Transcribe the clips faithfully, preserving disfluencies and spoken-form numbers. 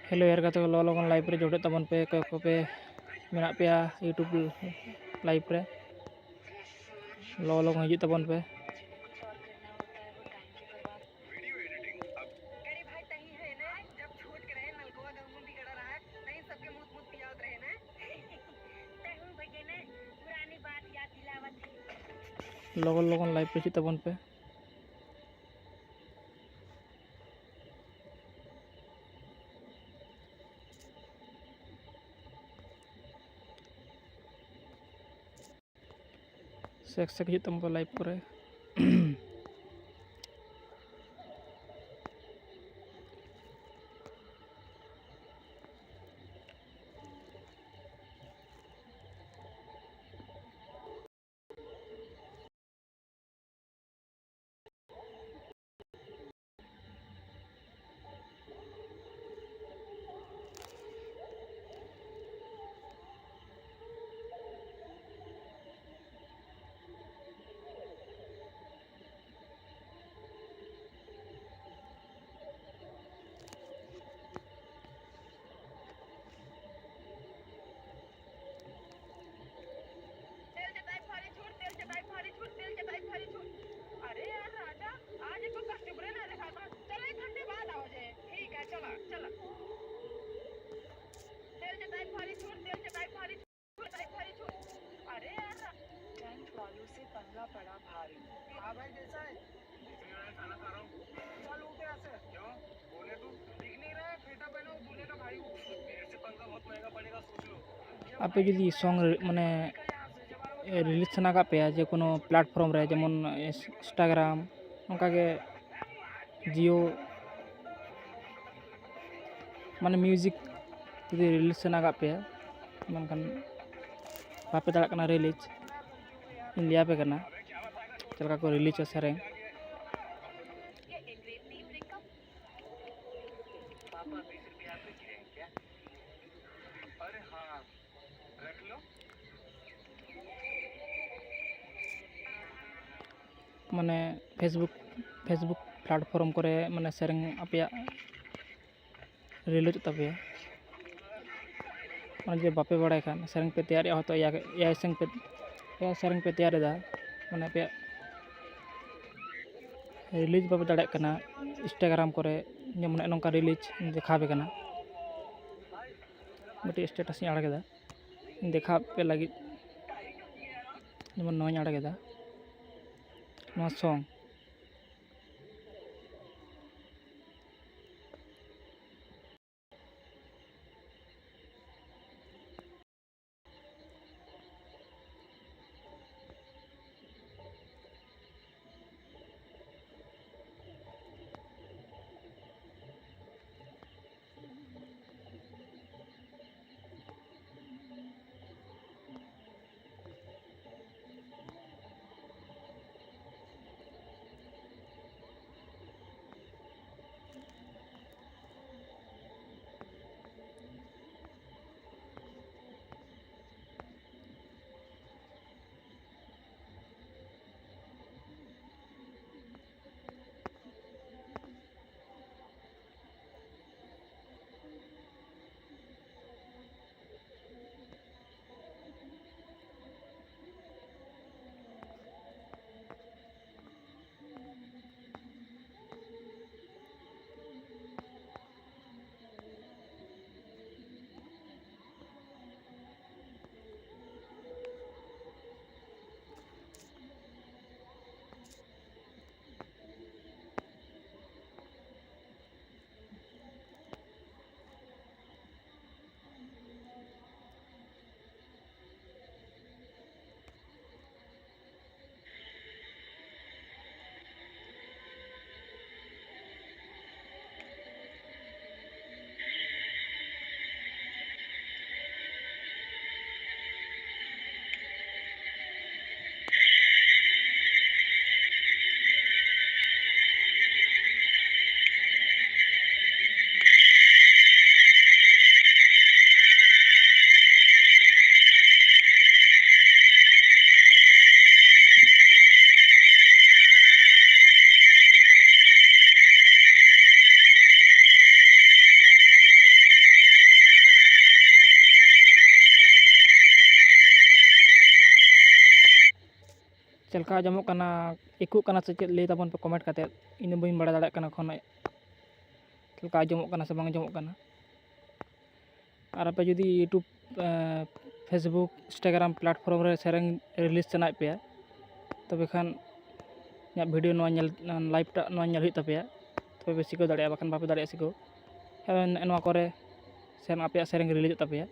Hello ᱭᱟᱨ ᱜᱟᱛᱮ ᱠᱚ, ᱞᱚᱜᱚᱱ ᱞᱚᱜᱚᱱ ᱞᱟᱭᱤᱵᱷ ᱨᱮ ᱡᱚᱲᱮᱫ ᱛᱟᱵᱚᱱ ᱯᱮ, ᱚᱠᱚᱭ ᱠᱚᱯᱮ ᱢᱮᱱᱟᱜ ᱯᱮᱭᱟ YouTube ᱞᱟᱭᱤᱵᱷ ᱨᱮ, ᱞᱚᱜᱚᱱ ᱞᱚᱜᱚᱱ ᱦᱤᱡᱩᱜ ᱛᱟᱵᱚᱱ ᱯᱮ᱾ ᱞᱚᱜᱚᱱ ᱞᱚᱜᱚᱱ ᱞᱟᱭᱤᱵᱷ ᱨᱮ ᱦᱤᱡᱩᱜ ᱛᱟᱵᱚᱱ ᱯᱮ᱾ ᱥᱮᱠ ᱥᱮᱠ ᱦᱤᱡᱩᱜ ᱛᱟᱢᱟ ᱠᱚ ᱞᱟᱭᱤᱵᱷ ᱠᱚᱨᱮ᱾ तेल चटाई भारी छूट, तेल चटाई भारी छूट, तेल चटाई भारी छूट। अरे यार राजा, आज एक कस्टमर ना देखा था, चलो एक घंटे बाद आओ जे। ठीक है, चला चला। तेल चटाई भारी छूट, तेल चटाई भारी छूट, चटाई भारी छूट। अरे यार रा- टेंट वालों से पंगा पड़ा भारी। हाँ भाई, कैसा है? खाना खा रहा हूँ। चल उठ यहाँ से। क्यों? बोले तू दिख नहीं रहा है, फेटा पहना हूँ दूल्हे का भाई हूँ। मेरे से पंगा बहुत महंगा पड़ेगा, सोच लो। ᱟᱯᱮ ᱡᱩᱫᱤ ᱥᱚᱝ ᱢᱟᱱᱮ ᱨᱤᱞᱤᱡᱽ ᱥᱟᱱᱟ ᱠᱟᱜ ᱯᱮᱭᱟ ᱡᱮ ᱠᱳᱱᱳ ᱯᱞᱟᱴᱯᱷᱨᱚᱢ ᱨᱮ, ᱡᱮᱢᱚᱱ ᱤᱱᱥᱴᱟᱜᱨᱟᱢ, ᱚᱱᱠᱟᱜᱮ ᱡᱤᱭᱳ, ᱢᱟᱱᱮ ᱢᱤᱭᱩᱡᱤᱠ ᱡᱩᱫᱤ ᱨᱤᱞᱤᱡᱽ ᱥᱟᱱᱟ ᱠᱟᱜ ᱯᱮᱭᱟ, ᱢᱮᱱᱠᱷᱟᱱ ᱵᱟᱯᱮ ᱫᱟᱲᱮᱭᱟᱜ ᱠᱟᱱᱟ ᱨᱤᱞᱤᱡᱽ, ᱤᱧ ᱞᱟᱹᱭᱟᱯᱮ ᱠᱟᱱᱟ ᱪᱮᱫ ᱞᱮᱠᱟ ᱠᱚ ᱨᱤᱞᱤᱡᱟ ᱥᱮᱨᱮᱧ᱾ ᱢᱟᱱᱮ ᱯᱷᱮᱥᱵᱩᱠ, ᱯᱷᱮᱥᱵᱩᱠ ᱯᱞᱟᱴᱯᱷᱨᱚᱢ ᱠᱚᱨᱮ ᱢᱟᱱᱮ ᱥᱮᱨᱮᱧ ᱟᱯᱮᱭᱟᱜ ᱨᱤᱞᱤᱡᱽ ᱛᱟᱯᱮᱭᱟ᱾ ᱚᱱᱟ ᱡᱩᱫᱤ ᱵᱟᱯᱮ ᱵᱟᱲᱟᱭ ᱠᱷᱟᱱ, ᱥᱮᱨᱮᱧ ᱯᱮ ᱛᱮᱭᱟᱨᱮᱜᱼᱟ, ᱦᱚᱭᱛᱳ ᱮᱭᱟᱭ, ᱮᱭᱟᱭ ᱥᱮᱨᱮᱧ ᱯᱮ, ᱮᱭᱟᱭ ᱥᱮᱨᱮᱧ ᱯᱮ ᱛᱮᱭᱟᱨ ᱮᱫᱟ, ᱢᱟᱱᱮ ᱟᱯᱮᱭᱟᱜ ᱨᱤᱞᱤᱡᱽ ᱵᱟᱯᱮ ᱫᱟᱲᱮᱭᱟᱜ ᱠᱟᱱᱟ Instagram ᱠᱚᱨᱮ, ᱡᱮᱢᱚᱱ ᱱᱚᱜᱼᱚ ᱱᱚᱝᱠᱟ ᱨᱤᱞᱤᱡᱽ ᱤᱧ ᱫᱮᱠᱷᱟᱣ ᱟᱯᱮ ᱠᱟᱱᱟ, ᱢᱤᱫᱴᱤᱡ status ᱤᱧ ᱟᱲᱟᱜ ᱮᱫᱟ, ᱤᱧ ᱫᱮᱠᱷᱟᱣ ᱟᱯᱮ ᱞᱟᱹᱜᱤᱫ᱾ ᱡᱮᱢᱚᱱ ᱱᱚᱣᱟᱧ ᱟᱲᱟᱜ ᱮᱫᱟ, ᱱᱚᱣᱟ ᱥᱚᱝ᱾ ᱪᱮᱫ ᱞᱮᱠᱟ ᱟᱸᱡᱚᱢᱚᱜ ᱠᱟᱱᱟ, ᱮᱠᱳᱜ ᱠᱟᱱᱟ ᱥᱮ ᱪᱮᱫ, ᱞᱟᱹᱭ ᱛᱟᱵᱚᱱ ᱯᱮ ᱠᱚᱢᱮᱱᱴ ᱠᱟᱛᱮᱫ᱾ ᱤᱧ ᱫᱚ ᱵᱟᱹᱧ ᱵᱟᱲᱟᱭ ᱫᱟᱲᱮᱭᱟᱜ ᱠᱟᱱᱟ ᱮᱠᱷᱚᱱ ᱪᱮᱫ ᱞᱮᱠᱟ ᱟᱸᱡᱚᱢᱚᱜ ᱠᱟᱱᱟ ᱥᱮ ᱵᱟᱝ ᱟᱸᱡᱚᱢᱚᱜ ᱠᱟᱱᱟ᱾ ᱟᱨ ᱟᱯᱮ ᱡᱩᱫᱤ ᱤᱭᱩᱴᱩᱵᱽ, ᱯᱷᱮᱥᱵᱩᱠ, ᱤᱱᱥᱴᱟᱜᱨᱟᱢ ᱯᱞᱟᱴᱯᱷᱚᱨᱢ ᱨᱮ ᱥᱮᱨᱮᱧ ᱨᱤᱞᱤᱡᱽ ᱥᱟᱱᱟᱭᱮᱫ ᱯᱮᱭᱟ, ᱛᱚᱵᱮ ᱠᱷᱟᱱ ᱤᱧᱟᱹᱜ ᱵᱷᱤᱰᱤᱭᱳ ᱱᱚᱣᱟ ᱧᱮᱞ, ᱞᱟᱭᱤᱵᱷ ᱴᱟᱜ ᱱᱚᱣᱟ ᱧᱮᱞ ᱦᱩᱭᱩᱜ ᱛᱟᱯᱮᱭᱟ, ᱛᱚᱵᱮ ᱯᱮ ᱥᱤᱠᱷᱟᱹᱣ ᱫᱟᱲᱮᱭᱟᱜᱼᱟ, ᱵᱟᱠᱷᱟᱱ ᱵᱟᱯᱮ ᱫᱟᱲᱮᱭᱟᱜᱼᱟ ᱥᱤᱠᱷᱟᱹᱣ᱾ ᱦᱮᱸ, ᱱᱚᱣᱟ ᱠᱚᱨᱮ ᱥᱮᱱ ᱟᱯᱮᱭᱟᱜ ᱥᱮᱨᱮᱧ ᱨᱤᱞᱤᱡᱚᱜ ᱛᱟᱯᱮᱭᱟ᱾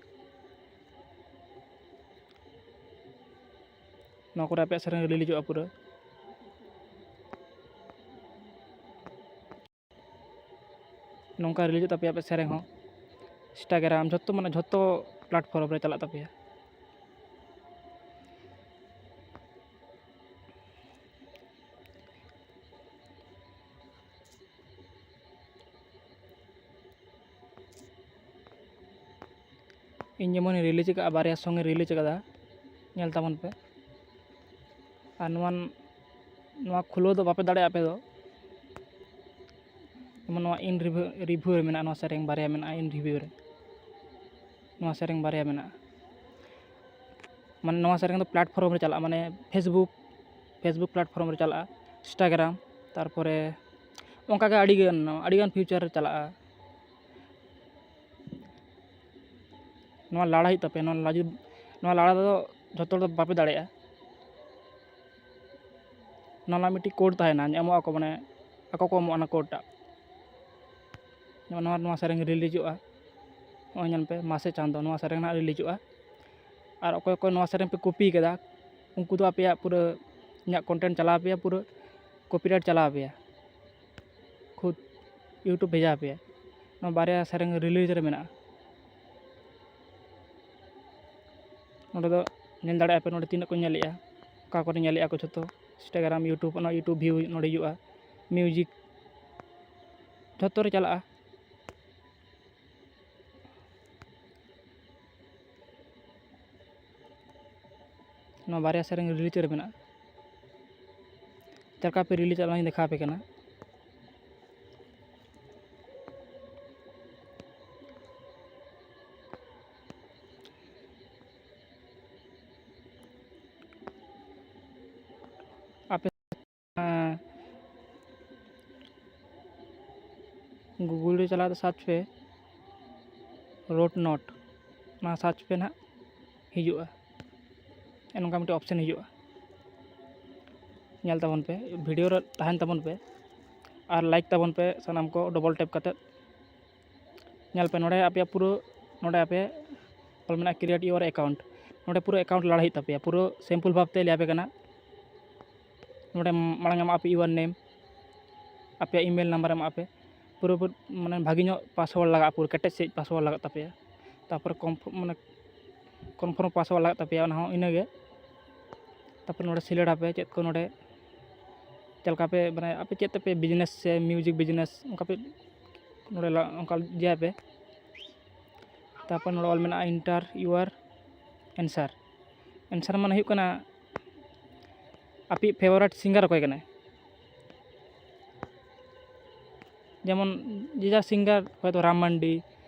ᱱᱚᱣᱟ ᱠᱚᱨᱮ ᱟᱯᱮᱭᱟᱜ ᱥᱮᱨᱮᱧ ᱨᱤᱞᱤᱡᱚᱜᱼᱟ ᱯᱩᱨᱟᱹ᱾ ᱱᱚᱝᱠᱟ ᱨᱤᱞᱤᱡᱚᱜ ᱛᱟᱯᱮᱭᱟ ᱟᱯᱮᱭᱟᱜ ᱥᱮᱨᱮᱧ ᱦᱚᱸ᱾ ᱤᱱᱥᱴᱟᱜᱨᱟᱢ, ᱡᱷᱚᱛᱚ, ᱢᱟᱱᱮ, ᱡᱷᱚᱛᱚ ᱯᱞᱟᱴᱯᱷᱚᱨᱢ ᱨᱮ ᱪᱟᱞᱟᱜ ᱛᱟᱯᱮᱭᱟ᱾ ᱤᱧ ᱡᱮᱢᱚᱱᱤᱧ ᱨᱤᱞᱤᱡᱽ ᱟᱠᱟᱫᱼᱟ, ᱵᱟᱨᱭᱟ ᱥᱚᱝ ᱤᱧ ᱨᱤᱞᱤᱡᱽ ᱟᱠᱟᱫᱟ, ᱧᱮᱞ ᱛᱟᱵᱚᱱ ᱯᱮ᱾ ᱟᱨ ᱱᱚᱣᱟ, ᱱᱚᱣᱟ ᱠᱷᱩᱞᱟᱹᱣ ᱫᱚ ᱵᱟᱯᱮ ᱫᱟᱲᱮᱭᱟᱜᱼᱟ ᱟᱯᱮ ᱫᱚ᱾ ᱡᱮᱢᱚᱱ ᱱᱚᱣᱟ ᱤᱱ ᱨᱤᱵᱷᱤᱭᱩ, ᱨᱤᱵᱷᱤᱭᱩ ᱨᱮ ᱢᱮᱱᱟᱜᱼᱟ, ᱱᱚᱣᱟ ᱥᱮᱨᱮᱧ ᱵᱟᱨᱭᱟ ᱢᱮᱱᱟᱜᱼᱟ ᱤᱱ ᱨᱤᱵᱷᱤᱭᱩ ᱨᱮ, ᱱᱚᱣᱟ ᱥᱮᱨᱮᱧ ᱵᱟᱨᱭᱟ ᱢᱮᱱᱟᱜᱼᱟ᱾ ᱢᱟᱱᱮ, ᱱᱚᱣᱟ ᱥᱮᱨᱮᱧ ᱫᱚ ᱯᱞᱟᱴᱯᱷᱚᱨᱢ ᱨᱮ ᱪᱟᱞᱟᱜᱼᱟ, ᱢᱟᱱᱮ, ᱯᱷᱮᱥᱵᱩᱠ, ᱯᱷᱮᱥᱵᱩᱠ ᱯᱞᱟᱴᱯᱷᱚᱨᱢ ᱨᱮ ᱪᱟᱞᱟᱜᱼᱟ, ᱤᱱᱥᱴᱟᱜᱨᱟᱢ, ᱛᱟᱨᱯᱚᱨᱮ ᱚᱱᱠᱟᱜᱮ ᱟᱹᱰᱤᱜᱟᱱ, ᱟᱹᱰᱤᱜᱟᱱ ᱯᱷᱤᱭᱩᱪᱟᱨ ᱨᱮ ᱪᱟᱞᱟᱜᱼᱟ᱾ ᱱᱚᱣᱟ ᱞᱟᱲᱟ ᱦᱩᱭᱩᱜ ᱛᱟᱯᱮᱭᱟ᱾ ᱱᱚᱣᱟ ᱞᱟᱡᱩ-, ᱱᱚᱣᱟ ᱞᱟᱲᱟ ᱫᱚ ᱡᱷᱚᱛᱚ ᱦᱚᱲ ᱫᱚ ᱵᱟᱯᱮ ᱫᱟᱲᱮᱭᱟᱜᱼᱟ᱾ ᱱᱚᱣᱟ ᱨᱮᱱᱟᱜ ᱢᱤᱫᱴᱤᱡ ᱠᱳᱰ ᱛᱟᱦᱮᱱᱟ, ᱮᱢᱚᱜ ᱟᱠᱚ, ᱢᱟᱱᱮ, ᱟᱠᱚ ᱠᱚ ᱮᱢᱚᱜᱼᱟ ᱚᱱᱟ ᱠᱳᱰ ᱴᱟᱜ᱾ ᱡᱮᱢᱚᱱ ᱱᱚᱣᱟ, ᱱᱚᱣᱟ ᱥᱮᱨᱮᱧ ᱨᱤᱞᱤᱡᱚᱜᱼᱟ, ᱱᱚᱜᱼᱚᱭ ᱧᱮᱞ ᱯᱮ, ᱢᱟᱥᱮ ᱪᱟᱸᱫᱚ, ᱱᱚᱣᱟ ᱥᱮᱨᱮᱧ ᱨᱮᱱᱟᱜ ᱨᱤᱞᱤᱡᱚᱜᱼᱟ᱾ ᱟᱨ ᱚᱠᱚᱭ ᱚᱠᱚᱭ ᱱᱚᱣᱟ ᱥᱮᱨᱮᱧ ᱯᱮ ᱠᱚᱯᱤ ᱠᱟᱫᱟ, ᱩᱱᱠᱩ ᱫᱚ ᱟᱯᱮᱭᱟᱜ ᱯᱩᱨᱟᱹ ᱤᱧᱟᱹᱜ ᱠᱚᱱᱴᱮᱱᱴ ᱪᱟᱞᱟᱣ ᱟᱯᱮᱭᱟ, ᱯᱩᱨᱟᱹ ᱠᱚᱯᱤᱨᱟᱭᱤᱴ ᱪᱟᱞᱟᱣ ᱟᱯᱮᱭᱟ, ᱠᱷᱩᱫ ᱤᱭᱩᱴᱩᱵᱽ ᱵᱷᱮᱡᱟ ᱟᱯᱮᱭᱟ᱾ ᱱᱚᱣᱟ ᱵᱟᱨᱭᱟ ᱥᱮᱨᱮᱧ ᱨᱤᱞᱤᱡᱽ ᱨᱮ ᱢᱮᱱᱟᱜᱼᱟ᱾ ᱱᱚᱰᱮ ᱫᱚ ᱧᱮᱞ ᱫᱟᱲᱮᱭᱟᱜᱼᱟ ᱯᱮ, ᱱᱚᱰᱮ ᱛᱤᱱᱟᱹᱜ ᱠᱚ ᱧᱮᱞᱮᱜᱼᱟ, ᱚᱠᱟ ᱠᱚᱨᱮ ᱧᱮᱞᱮᱜᱼᱟ ᱠᱚ ᱡᱷᱚᱛᱚ᱾ ᱤᱱᱥᱴᱟᱜᱨᱟᱢ, ᱤᱭᱩᱴᱩᱵᱽ, ᱚᱱᱟ ᱤᱭᱩᱴᱩᱵᱽ ᱵᱷᱤᱭᱩ ᱱᱚᱰᱮ ᱦᱤᱡᱩᱜᱼᱟ, ᱢᱤᱭᱩᱡᱤᱠ ᱡᱷᱚᱛᱚ ᱨᱮ ᱪᱟᱞᱟᱜᱼᱟ᱾ ᱱᱚᱣᱟ ᱵᱟᱨᱭᱟ ᱥᱮᱨᱮᱧ ᱨᱤᱞᱤᱡᱽ ᱨᱮ ᱢᱮᱱᱟᱜᱼᱟ᱾ ᱪᱮᱫ ᱞᱮᱠᱟ ᱯᱮ ᱨᱤᱞᱤᱡᱽ ᱚᱱᱟᱧ ᱫᱮᱠᱷᱟᱣ ᱟᱯᱮ ᱠᱟᱱᱟ᱾ ᱜᱩᱜᱩᱞ ᱨᱮ ᱪᱟᱞᱟᱣ ᱠᱟᱛᱮ ᱥᱟᱨᱪ ᱯᱮ ᱨᱳᱰ ᱱᱳᱴ, ᱚᱱᱟ ᱥᱟᱨᱪ ᱯᱮ ᱱᱟᱦᱟᱜ, ᱦᱤᱡᱩᱜᱼᱟ᱾ ᱱᱚᱝᱠᱟ ᱢᱤᱫᱴᱮᱱ ᱚᱯᱥᱮᱱ ᱦᱤᱡᱩᱜᱼᱟ, ᱧᱮᱞ ᱛᱟᱵᱚᱱ ᱯᱮ, ᱵᱷᱤᱰᱤᱭᱳ ᱨᱮ ᱛᱟᱦᱮᱱ ᱛᱟᱵᱚᱱ ᱯᱮ ᱟᱨ ᱞᱟᱭᱤᱠ ᱛᱟᱵᱚᱱ ᱯᱮ ᱥᱟᱱᱟᱢ ᱠᱚ ᱰᱚᱵᱚᱞ ᱴᱮᱯ ᱠᱟᱛᱮᱫ᱾ ᱧᱮᱞ ᱯᱮ ᱱᱚᱰᱮ ᱟᱯᱮᱭᱟᱜ ᱯᱩᱨᱟᱹ, ᱱᱚᱰᱮ ᱟᱯᱮ ᱚᱞ ᱢᱮᱱᱟᱜᱼᱟ create your account᱾ ᱱᱚᱰᱮ ᱯᱩᱨᱟᱹ ᱮᱠᱟᱣᱩᱱᱴ ᱞᱟᱲᱟ ᱦᱩᱭᱩᱜ ᱛᱟᱯᱮᱭᱟ, ᱯᱩᱨᱟᱹ ᱥᱤᱢᱯᱚᱞ ᱵᱷᱟᱵᱽ ᱛᱮ ᱞᱟᱹᱭ ᱟᱯᱮ ᱠᱟᱱᱟ᱾ ᱱᱚᱰᱮ ᱢᱟᱲᱟᱝ ᱮᱢᱟᱜ ᱯᱮ your name, ᱟᱯᱮᱭᱟᱜ ᱤᱢᱮᱞ ᱱᱟᱢᱵᱟᱨ ᱮᱢᱟᱜ ᱯᱮ, ᱯᱩᱨᱟᱹ ᱯᱩᱨᱟᱹ ᱢᱟᱱᱮ ᱵᱷᱟᱹᱜᱤ ᱧᱚᱜ ᱯᱟᱥᱣᱟᱨᱰ ᱞᱟᱜᱟᱜᱼᱟ, ᱯᱩᱨᱟᱹ ᱠᱮᱴᱮᱡ ᱥᱟᱺᱦᱤᱡ ᱯᱟᱥᱣᱟᱨᱰ ᱞᱟᱜᱟᱜ ᱛᱟᱯᱮᱭᱟ᱾ ᱛᱟᱨᱯᱚᱨᱮ ᱠᱚᱱᱯᱷᱟᱨᱢ ᱢᱟᱱᱮ ᱠᱚᱱᱯᱷᱟᱨᱢ ᱯᱟᱥᱣᱟᱨᱰ ᱞᱟᱜᱟᱜ ᱛᱟᱯᱮᱭᱟ, ᱚᱱᱟ ᱦᱚᱸ ᱤᱱᱟᱹᱜᱮ᱾ ᱛᱟᱨᱯᱚᱨᱮ ᱱᱚᱰᱮ ᱥᱤᱞᱮᱠᱴ ᱟᱯᱮ ᱪᱮᱫ ᱠᱚ ᱱᱚᱰᱮ, ᱪᱮᱫ ᱞᱮᱠᱟ ᱯᱮ ᱢᱟᱱᱮ ᱟᱯᱮ ᱪᱮᱫ ᱛᱮᱯᱮ ᱵᱤᱡᱽᱱᱮᱥ ᱥᱮ ᱢᱤᱭᱩᱡᱤᱠ ᱵᱤᱡᱽᱱᱮᱥ, ᱚᱱᱠᱟ ᱯᱮ ᱱᱚᱰᱮ ᱞᱟ- ᱚᱱᱠᱟ ᱤᱭᱟᱹᱭᱟᱯᱮ᱾ ᱛᱟᱨᱯᱚᱨ ᱱᱚᱰᱮ ᱚᱞ ᱢᱮᱱᱟᱜᱼᱟ enter your answer᱾ ᱮᱱᱥᱟᱨ ᱢᱟᱱᱮ ᱦᱩᱭᱩᱜ ᱠᱟᱱᱟ ᱟᱯᱮᱭᱤᱡ ᱯᱷᱮᱵᱟᱨᱮᱴ ᱥᱤᱝᱜᱟᱨ ᱚᱠᱚᱭ ᱠᱟᱱᱟᱭ᱾ ᱡᱮᱢᱚᱱ ᱡᱮ ᱡᱟᱨ ᱥᱤᱝᱜᱟᱨ, ᱦᱚᱭᱛᱳ ᱨᱟᱢ ᱢᱟᱱᱰᱤ,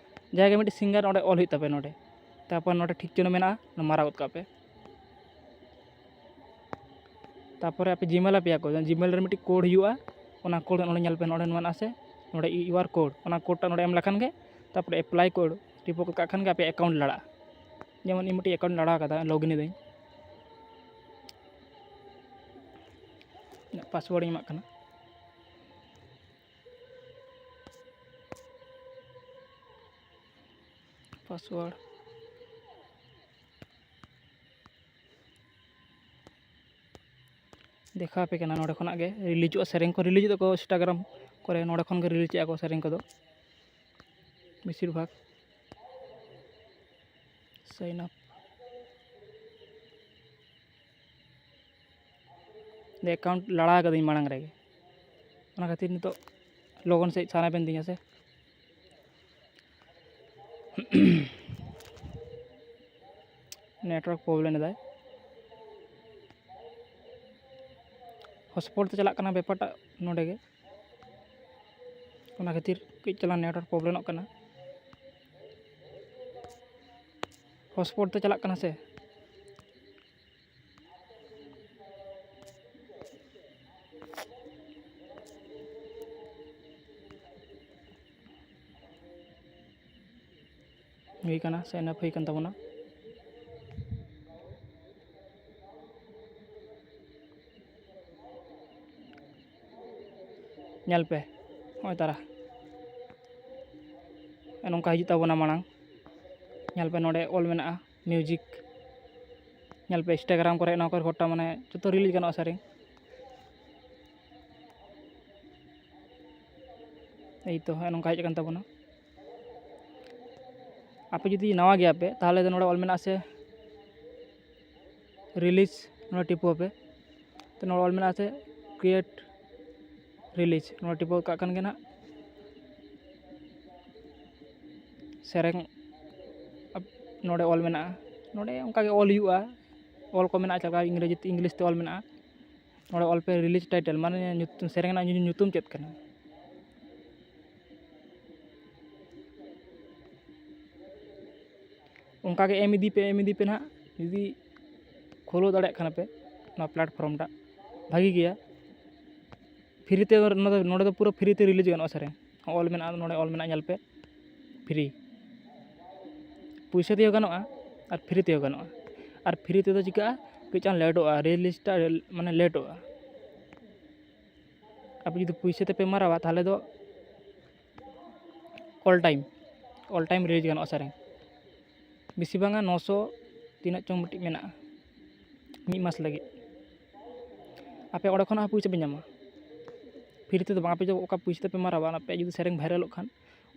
ᱡᱟᱦᱟᱸᱭ ᱜᱮ ᱢᱤᱫᱴᱤᱡ ᱥᱤᱝᱜᱟᱨ ᱚᱸᱰᱮ ᱚᱞ ᱦᱩᱭᱩᱜ ᱛᱟᱯᱮᱭᱟ ᱱᱚᱰᱮ᱾ ᱛᱟᱨᱯᱚᱨ ᱱᱚᱰᱮ ᱴᱷᱤᱠ ᱪᱤᱱᱦᱟᱹ ᱢᱮᱱᱟᱜᱼᱟ, ᱱᱚᱰᱮ ᱢᱟᱨᱟᱣ ᱜᱚᱫ ᱠᱟᱜ ᱯᱮ᱾ ᱛᱟᱨᱯᱚᱨᱮ ᱟᱯᱮ ᱡᱤᱢᱮᱞ ᱟᱯᱮᱭᱟ ᱠᱚ, ᱡᱤᱢᱮᱞ ᱨᱮ ᱢᱤᱫᱴᱤᱡ ᱠᱳᱰ ᱦᱤᱡᱩᱜᱼᱟ, ᱚᱱᱟ ᱠᱳᱰ ᱱᱚᱰᱮ ᱧᱮᱞ ᱯᱮ, ᱱᱚᱰᱮ ᱢᱮᱱᱟᱜᱼᱟ ᱥᱮ, ᱱᱚᱰᱮ ᱤᱭᱩ ᱟᱨ ᱠᱳᱰ, ᱚᱱᱟ ᱠᱳᱰ ᱴᱟᱜ ᱱᱚᱰᱮ ᱮᱢ ᱞᱮᱠᱷᱟᱱ ᱜᱮ, ᱛᱟᱨᱯᱚᱨᱮ ᱮᱯᱞᱟᱭ ᱠᱳᱰ ᱴᱤᱯᱟᱹᱣ ᱜᱚᱫ ᱠᱟᱜ ᱠᱷᱟᱱ ᱜᱮ ᱟᱯᱮᱭᱟᱜ ᱮᱠᱟᱣᱩᱱᱴ ᱞᱟᱲᱟᱜᱼᱟ᱾ ᱡᱮᱢᱚᱱ ᱤᱧ ᱢᱤᱫᱴᱤᱡ ᱮᱠᱟᱣᱩᱱᱴ ᱞᱟᱲᱟ ᱟᱠᱟᱫᱟ, ᱞᱚᱜᱤᱱ ᱮᱫᱟᱹᱧ, ᱤᱧᱟᱹᱜ ᱯᱟᱥᱣᱟᱨᱰ ᱤᱧ ᱮᱢᱟᱜ ᱠᱟᱱᱟ᱾ ᱯᱟᱥᱣᱟᱨᱰ ᱫᱮᱠᱷᱟᱣ ᱟᱯᱮ ᱠᱟᱱᱟ, ᱱᱚᱰᱮ ᱠᱷᱚᱱᱟᱜ ᱜᱮ ᱨᱤᱞᱤᱡᱚᱜᱼᱟ ᱥᱮᱨᱮᱧ ᱠᱚ, ᱨᱤᱞᱤᱡᱚᱜ ᱛᱟᱠᱚ ᱤᱱᱥᱴᱟᱜᱨᱟᱢ ᱠᱚᱨᱮ, ᱱᱚᱰᱮ ᱠᱷᱚᱱ ᱜᱮ ᱨᱤᱞᱤᱡ ᱮᱫᱟ ᱠᱚ ᱥᱮᱨᱮᱧ ᱠᱚᱫᱚ ᱵᱮᱥᱤᱨ ᱵᱷᱟᱜᱽ᱾ ᱥᱟᱭᱤᱱ ᱟᱯ ᱮᱠᱟᱣᱩᱱᱴ ᱞᱟᱲᱟ ᱠᱟᱹᱫᱟᱹᱧ ᱢᱟᱲᱟᱝ ᱨᱮᱜᱮ, ᱚᱱᱟ ᱠᱷᱟᱹᱛᱤᱨ ᱱᱤᱛᱚᱜ ᱞᱚᱜᱚᱱ ᱥᱮᱫ ᱥᱟᱱᱟ ᱵᱮᱱ ᱛᱤᱧᱟ ᱥᱮ᱾ ᱱᱮᱴᱣᱟᱨᱠ ᱯᱨᱚᱵᱞᱮᱢ ᱮᱫᱟᱭ᱾ ᱦᱚᱴᱥᱯᱚᱴ ᱛᱮ ᱪᱟᱞᱟᱜ ᱠᱟᱱᱟ ᱵᱮᱯᱟᱨᱴᱟᱜ ᱱᱚᱰᱮ ᱜᱮ, ᱚᱱᱟ ᱠᱷᱟᱹᱛᱤᱨ ᱠᱟᱹᱡ ᱪᱟᱞᱟᱝ ᱱᱮᱴᱣᱟᱨᱠ ᱯᱨᱚᱵᱞᱮᱢᱚᱜ ᱠᱟᱱᱟ᱾ ᱦᱚᱴᱥᱯᱚᱴ ᱛᱮ ᱪᱟᱞᱟᱜ ᱠᱟᱱᱟ ᱥᱮ᱾ ᱦᱩᱭ ᱠᱟᱱᱟ ᱥᱮ ᱮᱱ ᱮᱯ ᱦᱩᱭ ᱠᱟᱱ ᱛᱟᱵᱚᱱᱟ᱾ ᱧᱮᱞ ᱯᱮ, ᱱᱚᱜᱼᱚᱭ ᱛᱟᱨᱟ ᱱᱚᱝᱠᱟ ᱦᱤᱡᱩᱜ ᱛᱟᱵᱚᱱᱟ ᱢᱟᱲᱟᱝ᱾ ᱧᱮᱞ ᱯᱮ, ᱱᱚᱰᱮ ᱚᱞ ᱢᱮᱱᱟᱜᱼᱟ ᱢᱤᱭᱩᱡᱤᱠ᱾ ᱧᱮᱞ ᱯᱮ, ᱤᱱᱥᱴᱟᱜᱨᱟᱢ ᱠᱚᱨᱮ, ᱱᱚᱣᱟ ᱠᱚᱨᱮ ᱜᱚᱴᱟ, ᱢᱟᱱᱮ, ᱡᱚᱛᱚ ᱨᱤᱞᱤᱡᱽ ᱜᱟᱱᱚᱜᱼᱟ ᱥᱮᱨᱮᱧ᱾ ᱮᱭ ᱛᱚ, ᱱᱚᱜᱼᱚᱭ ᱱᱚᱝᱠᱟ ᱦᱮᱡ ᱟᱠᱟᱱ ᱛᱟᱵᱚᱱᱟ᱾ ᱟᱯᱮ ᱡᱩᱫᱤ ᱱᱟᱣᱟ ᱜᱮᱭᱟ ᱯᱮ, ᱛᱟᱦᱚᱞᱮ ᱫᱚ ᱱᱚᱰᱮ ᱚᱞ ᱢᱮᱱᱟᱜᱼᱟ ᱥᱮ ᱨᱤᱞᱤᱡᱽ, ᱱᱚᱰᱮ ᱴᱤᱯᱟᱹᱣ ᱯᱮ᱾ ᱛᱚ, ᱱᱚᱰᱮ ᱚᱞ ᱢᱮᱱᱟᱜᱼᱟ ᱥᱮ ᱠᱨᱤᱭᱮᱴ ᱨᱤᱞᱤᱡᱽ, ᱱᱚᱰᱮ ᱴᱤᱯᱟᱹᱣ ᱠᱟᱜ ᱠᱷᱟᱱ ᱜᱮ ᱱᱟᱦᱟᱜ ᱥᱮᱨᱮᱧ ᱟᱯ-, ᱱᱚᱰᱮ ᱚᱞ ᱢᱮᱱᱟᱜᱼᱟ᱾ ᱱᱚᱰᱮ ᱚᱱᱠᱟ ᱜᱮ ᱚᱞ ᱦᱩᱭᱩᱜᱼᱟ, ᱚᱞ ᱠᱚ ᱢᱮᱱᱟᱜᱼᱟ, ᱪᱮᱫ ᱞᱮᱠᱟ ᱤᱝᱨᱮᱡᱤ ᱛᱮ, ᱤᱝᱞᱤᱥ ᱛᱮ ᱚᱞ ᱢᱮᱱᱟᱜᱼᱟ᱾ ᱱᱚᱰᱮ ᱚᱞ ᱯᱮ ᱨᱤᱞᱤᱡᱽ ᱴᱟᱭᱴᱮᱞ, ᱢᱟᱱᱮ ᱧᱩᱛᱩᱢ, ᱥᱮᱨᱮᱧ ᱨᱮᱱᱟᱜ ᱧᱩ-, ᱧᱩᱛᱩᱢ ᱪᱮᱫ ᱠᱟᱱᱟ᱾ ᱚᱱᱠᱟ ᱜᱮ ᱮᱢ ᱤᱫᱤ ᱯᱮ, ᱮᱢ ᱤᱫᱤ ᱯᱮ ᱱᱟᱦᱟᱜ᱾ ᱡᱩᱫᱤ ᱠᱷᱩᱞᱟᱹᱣ ᱫᱟᱲᱮᱭᱟᱜ ᱠᱷᱟᱱ ᱯᱮ ᱱᱚᱣᱟ ᱯᱞᱟᱴᱯᱷᱚᱨᱢ ᱴᱟᱜ, ᱵᱷᱟᱹᱜᱤ ᱜᱮᱭᱟ᱾ ᱯᱷᱨᱤ ᱛᱮ ᱱᱚᱰᱮ, ᱱᱚᱰᱮ ᱫᱚ ᱯᱩᱨᱟᱹ ᱯᱷᱨᱤ ᱛᱮ ᱨᱤᱞᱤᱡᱽ ᱜᱟᱱᱚᱜᱼᱟ ᱥᱮᱨᱮᱧ᱾ ᱚᱞ ᱢᱮᱱᱟᱜᱼᱟ, ᱱᱚᱰᱮ ᱚᱞ ᱢᱮᱱᱟᱜᱼᱟ, ᱧᱮᱞ ᱯᱮ, ᱯᱷᱨᱤ᱾ ᱯᱩᱭᱥᱟᱹ ᱛᱮᱦᱚᱸ ᱜᱟᱱᱚᱜᱼᱟ ᱟᱨ ᱯᱷᱨᱤ ᱛᱮᱦᱚᱸ ᱜᱟᱱᱚᱜᱼᱟ᱾ ᱟᱨ ᱯᱷᱨᱤ ᱛᱮᱫᱚ ᱪᱤᱠᱟᱹᱜᱼᱟ, ᱠᱟᱹᱡ ᱪᱟᱝ ᱞᱮᱴᱚᱜᱼᱟ, ᱨᱤᱞᱤᱡᱽ ᱴᱟᱜ ᱢᱟᱱᱮ ᱞᱮᱴᱚᱜᱼᱟ᱾ ᱟᱯᱮ ᱡᱩᱫᱤ ᱯᱩᱭᱥᱟᱹ ᱛᱮᱯᱮ ᱢᱟᱨᱟᱣᱟ, ᱛᱟᱦᱚᱞᱮ ᱫᱚ all time, all time release ᱜᱟᱱᱚᱜᱼᱟ ᱥᱮᱨᱮᱧ᱾ ᱵᱮᱥᱤ ᱵᱟᱝᱟ ᱱᱚᱥᱚ ᱛᱤᱱᱟᱹᱜ ᱪᱚᱝ ᱢᱤᱫᱴᱤᱡ ᱢᱮᱱᱟᱜᱼᱟ ᱢᱤᱫ ᱢᱟᱥ ᱞᱟᱹᱜᱤᱫ᱾ ᱟᱯᱮ ᱚᱸᱰᱮ ᱠᱷᱚᱱᱟᱜ ᱦᱚᱸ ᱯᱩᱭᱥᱟᱹ ᱯᱮ ᱧᱟᱢᱟ, ᱯᱷᱨᱤ ᱛᱮᱫᱚ ᱵᱟᱝ᱾ ᱟᱯᱮ ᱡᱚ-, ᱚᱠᱟ ᱯᱩᱭᱥᱟᱹ ᱛᱮᱯᱮ ᱢᱟᱨᱟᱣᱟ, ᱟᱯᱮᱭᱟᱜ ᱡᱩᱫᱤ ᱥᱮᱨᱮᱧ ᱵᱷᱟᱭᱨᱟᱞᱚᱜ ᱠᱷᱟᱱ,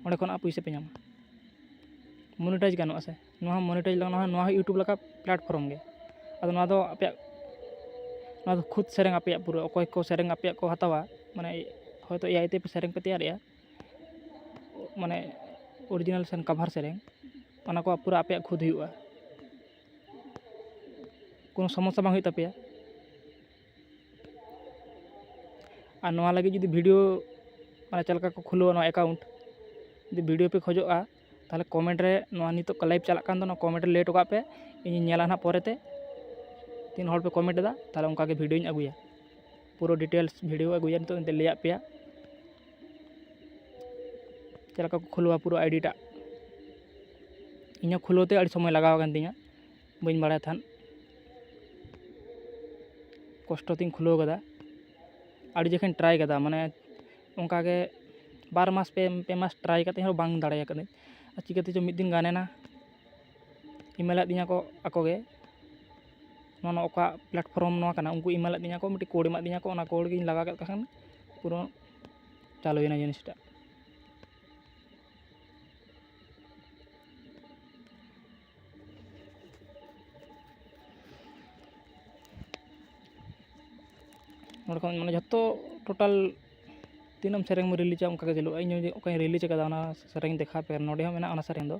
ᱚᱸᱰᱮ ᱠᱷᱚᱱᱟᱜ ᱯᱩᱭᱥᱟᱹ ᱯᱮ ᱧᱟᱢᱟ᱾ ᱢᱚᱱᱮᱴᱟᱭᱤᱡᱽ ᱜᱟᱱᱚᱜᱼᱟ ᱥᱮ, ᱱᱚᱣᱟ ᱦᱚᱸ ᱢᱚᱱᱮᱴᱟᱭᱤᱡᱽ ᱞᱟᱜᱟᱜᱼᱟ, ᱱᱚᱣᱟ ᱦᱚᱸ, ᱱᱚᱣᱟ ᱦᱚᱸ YouTube ᱞᱮᱠᱟ ᱯᱞᱟᱴᱯᱷᱚᱨᱢ ᱜᱮ᱾ ᱟᱫᱚ ᱱᱚᱣᱟ ᱫᱚ ᱟᱯᱮᱭᱟᱜ, ᱱᱚᱣᱟ ᱫᱚ ᱠᱷᱩᱫ ᱥᱮᱨᱮᱧ ᱟᱯᱮᱭᱟᱜ ᱯᱩᱨᱟᱹ, ᱚᱠᱚᱭ ᱠᱚ ᱥᱮᱨᱮᱧ ᱟᱯᱮᱭᱟᱜ ᱠᱚ ᱦᱟᱛᱟᱣᱟ, ᱢᱟᱱᱮ ᱦᱚᱭᱛᱳ ᱮ ᱟᱭ ᱛᱮ ᱥᱮᱨᱮᱧ ᱯᱮ ᱛᱮᱭᱟᱨᱮᱜᱼᱟ, ᱢᱟᱱᱮ ᱚᱨᱤᱡᱤᱱᱟᱞ ᱥᱮ ᱠᱟᱵᱷᱟᱨ ᱥᱮᱨᱮᱧ, ᱚᱱᱟ ᱠᱚ ᱯᱩᱨᱟᱹ ᱟᱯᱮᱭᱟᱜ ᱠᱷᱩᱫ ᱦᱩᱭᱩᱜᱼᱟ, ᱠᱳᱱᱳ ᱥᱚᱢᱚᱥᱥᱟ ᱵᱟᱝ ᱦᱩᱭᱩᱜ ᱛᱟᱯᱮᱭᱟ᱾ ᱟᱨ ᱱᱚᱣᱟ ᱞᱟᱹᱜᱤᱫ ᱡᱩᱫᱤ ᱵᱷᱤᱰᱤᱭᱳ, ᱢᱟᱱᱮ ᱪᱮᱫ ᱞᱮᱠᱟ ᱠᱚ ᱠᱷᱩᱞᱟᱹᱣᱟ ᱱᱚᱣᱟ ᱮᱠᱟᱣᱩᱱᱴ, ᱡᱩᱫᱤ ᱵᱷᱤᱰᱤᱭᱳ ᱯᱮ ᱠᱷᱚᱡᱚᱜᱼᱟ, ᱛᱟᱦᱚᱞᱮ ᱠᱚᱢᱮᱱᱴ ᱨᱮ, ᱱᱚᱣᱟ ᱱᱤᱛᱚᱜ ᱞᱟᱭᱤᱵᱷ ᱪᱟᱞᱟᱜ ᱠᱟᱱ ᱫᱚ, ᱱᱚᱣᱟ ᱠᱚᱢᱮᱱᱴ ᱨᱮ ᱞᱟᱹᱭ ᱦᱚᱴᱚ ᱠᱟᱜ ᱯᱮ, ᱤᱧᱤᱧ ᱧᱮᱞᱟ ᱱᱟᱦᱟᱜ ᱯᱚᱨᱮᱛᱮ ᱛᱤᱱ ᱦᱚᱲ ᱯᱮ ᱠᱚᱢᱮᱱᱴ ᱮᱫᱟ, ᱛᱟᱦᱚᱞᱮ ᱚᱱᱠᱟ ᱜᱮ ᱵᱷᱤᱰᱤᱭᱳᱧ ᱟᱹᱜᱩᱭᱟ, ᱯᱩᱨᱟᱹ ᱰᱤᱴᱮᱞᱥ ᱵᱷᱤᱰᱤᱭᱳ ᱟᱹᱜᱩᱭᱟ᱾ ᱱᱤᱛᱚᱜ ᱤᱧ ᱞᱟᱹᱭᱟᱫ ᱯᱮᱭᱟ ᱪᱮᱫ ᱞᱮᱠᱟ ᱠᱚ ᱠᱷᱩᱞᱟᱹᱣᱟ ᱯᱩᱨᱟᱹ ᱟᱭᱰᱤ ᱴᱟᱜ᱾ ᱤᱧ ᱦᱚᱸ ᱠᱷᱩᱞᱟᱹᱣ ᱛᱮ ᱟᱹᱰᱤ ᱥᱚᱢᱚᱭ ᱞᱟᱜᱟᱣ ᱟᱠᱟᱱ ᱛᱤᱧᱟᱹ, ᱵᱟᱹᱧ ᱵᱟᱲᱟᱭ ᱛᱟᱦᱮᱸᱫ᱾ ᱠᱚᱥᱴᱚ ᱛᱤᱧ ᱠᱷᱩᱞᱟᱹᱣ ᱠᱟᱫᱟ, ᱟᱹᱰᱤ ᱡᱚᱠᱷᱚᱱ ᱴᱨᱟᱭ ᱠᱟᱫᱟ, ᱢᱟᱱᱮ ᱚᱱᱠᱟ ᱜᱮ ᱵᱟᱨ ᱢᱟᱥ, ᱯᱮ, ᱯᱮ ᱢᱟᱥ ᱴᱨᱟᱭ ᱠᱟᱛᱮ ᱦᱚᱸ ᱵᱟᱝ ᱫᱟᱲᱮ ᱟᱠᱟᱫᱟᱹᱧ᱾ ᱟᱨ ᱪᱤᱠᱟᱹ ᱛᱮᱪᱚ ᱢᱤᱫ ᱫᱤᱱ ᱜᱟᱱ ᱮᱱᱟ, ᱤᱢᱮᱞ ᱟᱫᱤᱧᱟ ᱠᱚ ᱟᱠᱚ ᱜᱮ, ᱱᱚᱣᱟ, ᱱᱚᱣᱟ ᱚᱠᱟ ᱯᱞᱟᱴᱯᱷᱚᱨᱚᱢ ᱱᱚᱣᱟ ᱠᱟᱱᱟ, ᱩᱱᱠᱩ ᱤᱢᱮᱞ ᱟᱫᱤᱧᱟ ᱠᱚ, ᱢᱤᱫᱴᱤᱡ ᱠᱳᱰ ᱮᱢᱟᱫᱤᱧᱟ ᱠᱚ, ᱚᱱᱟ ᱠᱳᱰ ᱜᱤᱧ ᱞᱟᱜᱟᱣ ᱠᱮᱫ ᱠᱷᱟᱱ ᱯᱩᱨᱟᱹ ᱪᱟᱹᱞᱩᱭᱮᱱᱟ ᱡᱤᱱᱤᱥᱴᱟᱜ᱾ ᱱᱚᱰᱮ ᱠᱷᱚᱱ ᱢᱟᱱᱮ ᱡᱷᱚᱛᱚ ᱴᱳᱴᱟᱞ ᱛᱤᱱᱟᱹᱜ ᱮᱢ ᱥᱮᱨᱮᱧ ᱮᱢ ᱨᱤᱞᱤᱡᱟ, ᱚᱱᱠᱟ ᱜᱮ ᱪᱟᱹᱞᱩᱜᱼᱟ᱾ ᱤᱧ ᱚᱠᱟᱧ ᱨᱤᱞᱤᱡᱽ ᱟᱠᱟᱫᱟ, ᱚᱱᱟ ᱥᱮᱨᱮᱧ ᱫᱮᱠᱷᱟᱣ ᱯᱮ᱾ ᱱᱚᱰᱮ ᱦᱚᱸ ᱢᱮᱱᱟᱜᱼᱟ ᱚᱱᱟ ᱥᱮᱨᱮᱧ ᱫᱚ,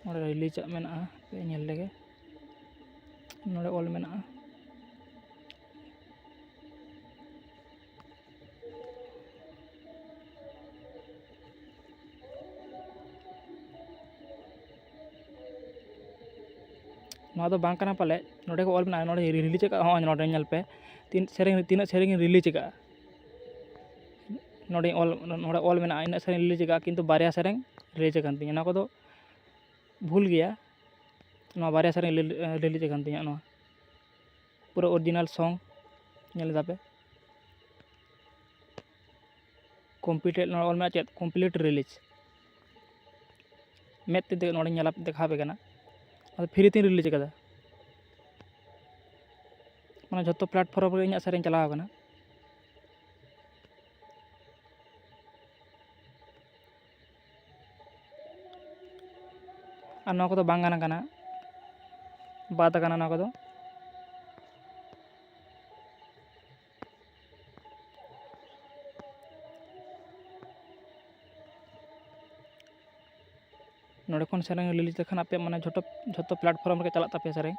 ᱱᱚᱰᱮ ᱨᱤᱞᱤᱡᱟᱜ ᱢᱮᱱᱟᱜᱼᱟ, ᱯᱮ ᱧᱮᱞ ᱞᱮᱜᱮ, ᱱᱚᱰᱮ ᱚᱞ ᱢᱮᱱᱟᱜᱼᱟ᱾ ᱱᱚᱣᱟ ᱫᱚ ᱵᱟᱝ ᱠᱟᱱᱟ ᱯᱟᱞᱮ, ᱱᱚᱰᱮ ᱠᱚ ᱚᱞ ᱢᱮᱱᱟᱜᱼᱟ, ᱱᱚᱰᱮ ᱨᱤᱞᱤᱡᱽ ᱟᱠᱟᱫᱼᱟ᱾ ᱦᱚᱸᱜᱼᱚᱭ ᱱᱚᱰᱮ ᱧᱮᱞ ᱯᱮ, ᱛᱤᱱ ᱥᱮᱨᱮᱧ, ᱛᱤᱱᱟᱹᱜ ᱥᱮᱨᱮᱧ ᱨᱤᱞᱤᱡᱽ ᱟᱠᱟᱫᱼᱟ᱾ ᱱᱚᱰᱮ ᱚᱞ, ᱱᱚᱰᱮ ᱚᱞ ᱢᱮᱱᱟᱜᱼᱟ ᱤᱱᱟᱹᱜ ᱥᱮᱨᱮᱧ ᱨᱤᱞᱤᱡᱽ ᱟᱠᱟᱫᱼᱟ, ᱠᱤᱱᱛᱩ ᱵᱟᱨᱭᱟ ᱥᱮᱨᱮᱧ ᱨᱤᱞᱤᱡᱽ ᱟᱠᱟᱱ ᱛᱤᱧᱟᱹ᱾ ᱱᱚᱣᱟ ᱠᱚᱫᱚ ᱵᱷᱩᱞ ᱜᱮᱭᱟ, ᱱᱚᱣᱟ ᱵᱟᱨᱭᱟ ᱥᱮᱨᱮᱧ ᱨᱤᱞᱤᱡᱽ ᱟᱠᱟᱱ ᱛᱤᱧᱟᱹ᱾ ᱱᱚᱣᱟ ᱯᱩᱨᱟᱹ ᱚᱨᱤᱡᱤᱱᱟᱞ ᱥᱚᱝ ᱧᱮᱞ ᱮᱫᱟ ᱯᱮ᱾ ᱠᱚᱢᱯᱞᱤᱴ, ᱱᱚᱰᱮ ᱚᱞ ᱢᱮᱱᱟᱜᱼᱟ ᱪᱮᱫ? Complete release. ᱢᱮᱫ ᱛᱮ ᱱᱚᱰᱮᱧ ᱧᱮᱞᱟ, ᱫᱮᱠᱷᱟᱣ ᱟᱯᱮ ᱠᱟᱱᱟ᱾ ᱟᱫᱚ ᱯᱷᱨᱤ ᱛᱤᱧ ᱨᱤᱞᱤᱡᱽ ᱠᱟᱫᱟ, ᱢᱟᱱᱮ ᱡᱷᱚᱛᱚ ᱯᱞᱟᱴᱯᱷᱚᱨᱚᱢ ᱨᱮ ᱤᱧᱟᱹᱜ ᱥᱮᱨᱮᱧ ᱪᱟᱞᱟᱣ ᱠᱟᱱᱟ᱾ ᱟᱨ ᱱᱚᱣᱟ ᱠᱚᱫᱚ ᱵᱟᱝ ᱜᱟᱱ ᱠᱟᱱᱟ, ᱵᱟᱫ ᱟᱠᱟᱱᱟ ᱱᱚᱣᱟ ᱠᱚᱫᱚ᱾ ᱱᱚᱰᱮ ᱠᱷᱚᱱ ᱥᱮᱨᱮᱧ ᱨᱤᱞᱤᱡᱽ ᱞᱮᱠᱷᱟᱱ ᱟᱯᱮ, ᱢᱟᱱᱮ, ᱡᱷᱚᱛᱚ, ᱡᱷᱚᱛᱚ ᱯᱞᱟᱴᱯᱷᱚᱨᱚᱢ ᱨᱮᱜᱮ ᱪᱟᱞᱟᱜ ᱛᱟᱯᱮᱭᱟ ᱥᱮᱨᱮᱧ᱾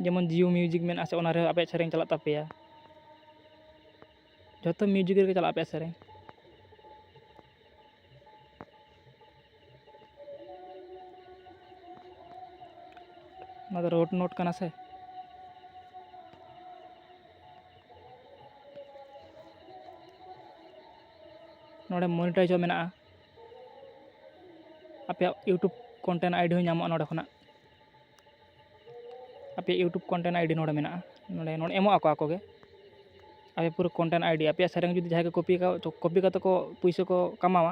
ᱡᱮᱢᱚᱱ Jio Music ᱢᱮᱱᱟᱜᱼᱟ ᱥᱮ, ᱚᱱᱟ ᱨᱮᱦᱚᱸ ᱟᱯᱮᱭᱟᱜ ᱥᱮᱨᱮᱧ ᱪᱟᱞᱟᱜ ᱛᱟᱯᱮᱭᱟ᱾ ᱡᱷᱚᱛᱚ ᱢᱤᱭᱩᱡᱤᱠ ᱨᱮᱜᱮ ᱪᱟᱞᱟᱜᱼᱟ ᱟᱯᱮᱭᱟᱜ ᱥᱮᱨᱮᱧ᱾ ᱚᱱᱟ ᱫᱚ ᱨᱳᱰ ᱱᱳᱴ ᱠᱟᱱᱟ ᱥᱮ᱾ ᱱᱚᱰᱮ ᱢᱚᱱᱤᱴᱟᱭᱤᱡᱽ ᱦᱚᱸ ᱢᱮᱱᱟᱜᱼᱟ᱾ ᱟᱯᱮᱭᱟᱜ YouTube content ID ᱦᱚᱸ ᱧᱟᱢᱚᱜᱼᱟ ᱱᱚᱰᱮ ᱠᱷᱚᱱᱟᱜ᱾ ᱟᱯᱮᱭᱟᱜ YouTube content ID ᱱᱚᱰᱮ ᱢᱮᱱᱟᱜᱼᱟ᱾ ᱱᱚᱰᱮ, ᱱᱚᱰᱮ ᱮᱢᱚᱜ ᱟᱠᱚ ᱟᱠᱚ ᱜᱮ᱾ ᱟᱯᱮ ᱯᱩᱨᱟᱹ content ID, ᱟᱯᱮᱭᱟᱜ ᱥᱮᱨᱮᱧ ᱡᱩᱫᱤ ᱡᱟᱦᱟᱸᱭ ᱠᱚ ᱠᱚᱯᱤ ᱠᱟᱜ, ᱠᱚᱯᱤ ᱠᱟᱛᱮ ᱠᱚ ᱯᱩᱭᱥᱟᱹ ᱠᱚ ᱠᱟᱢᱟᱣᱟ,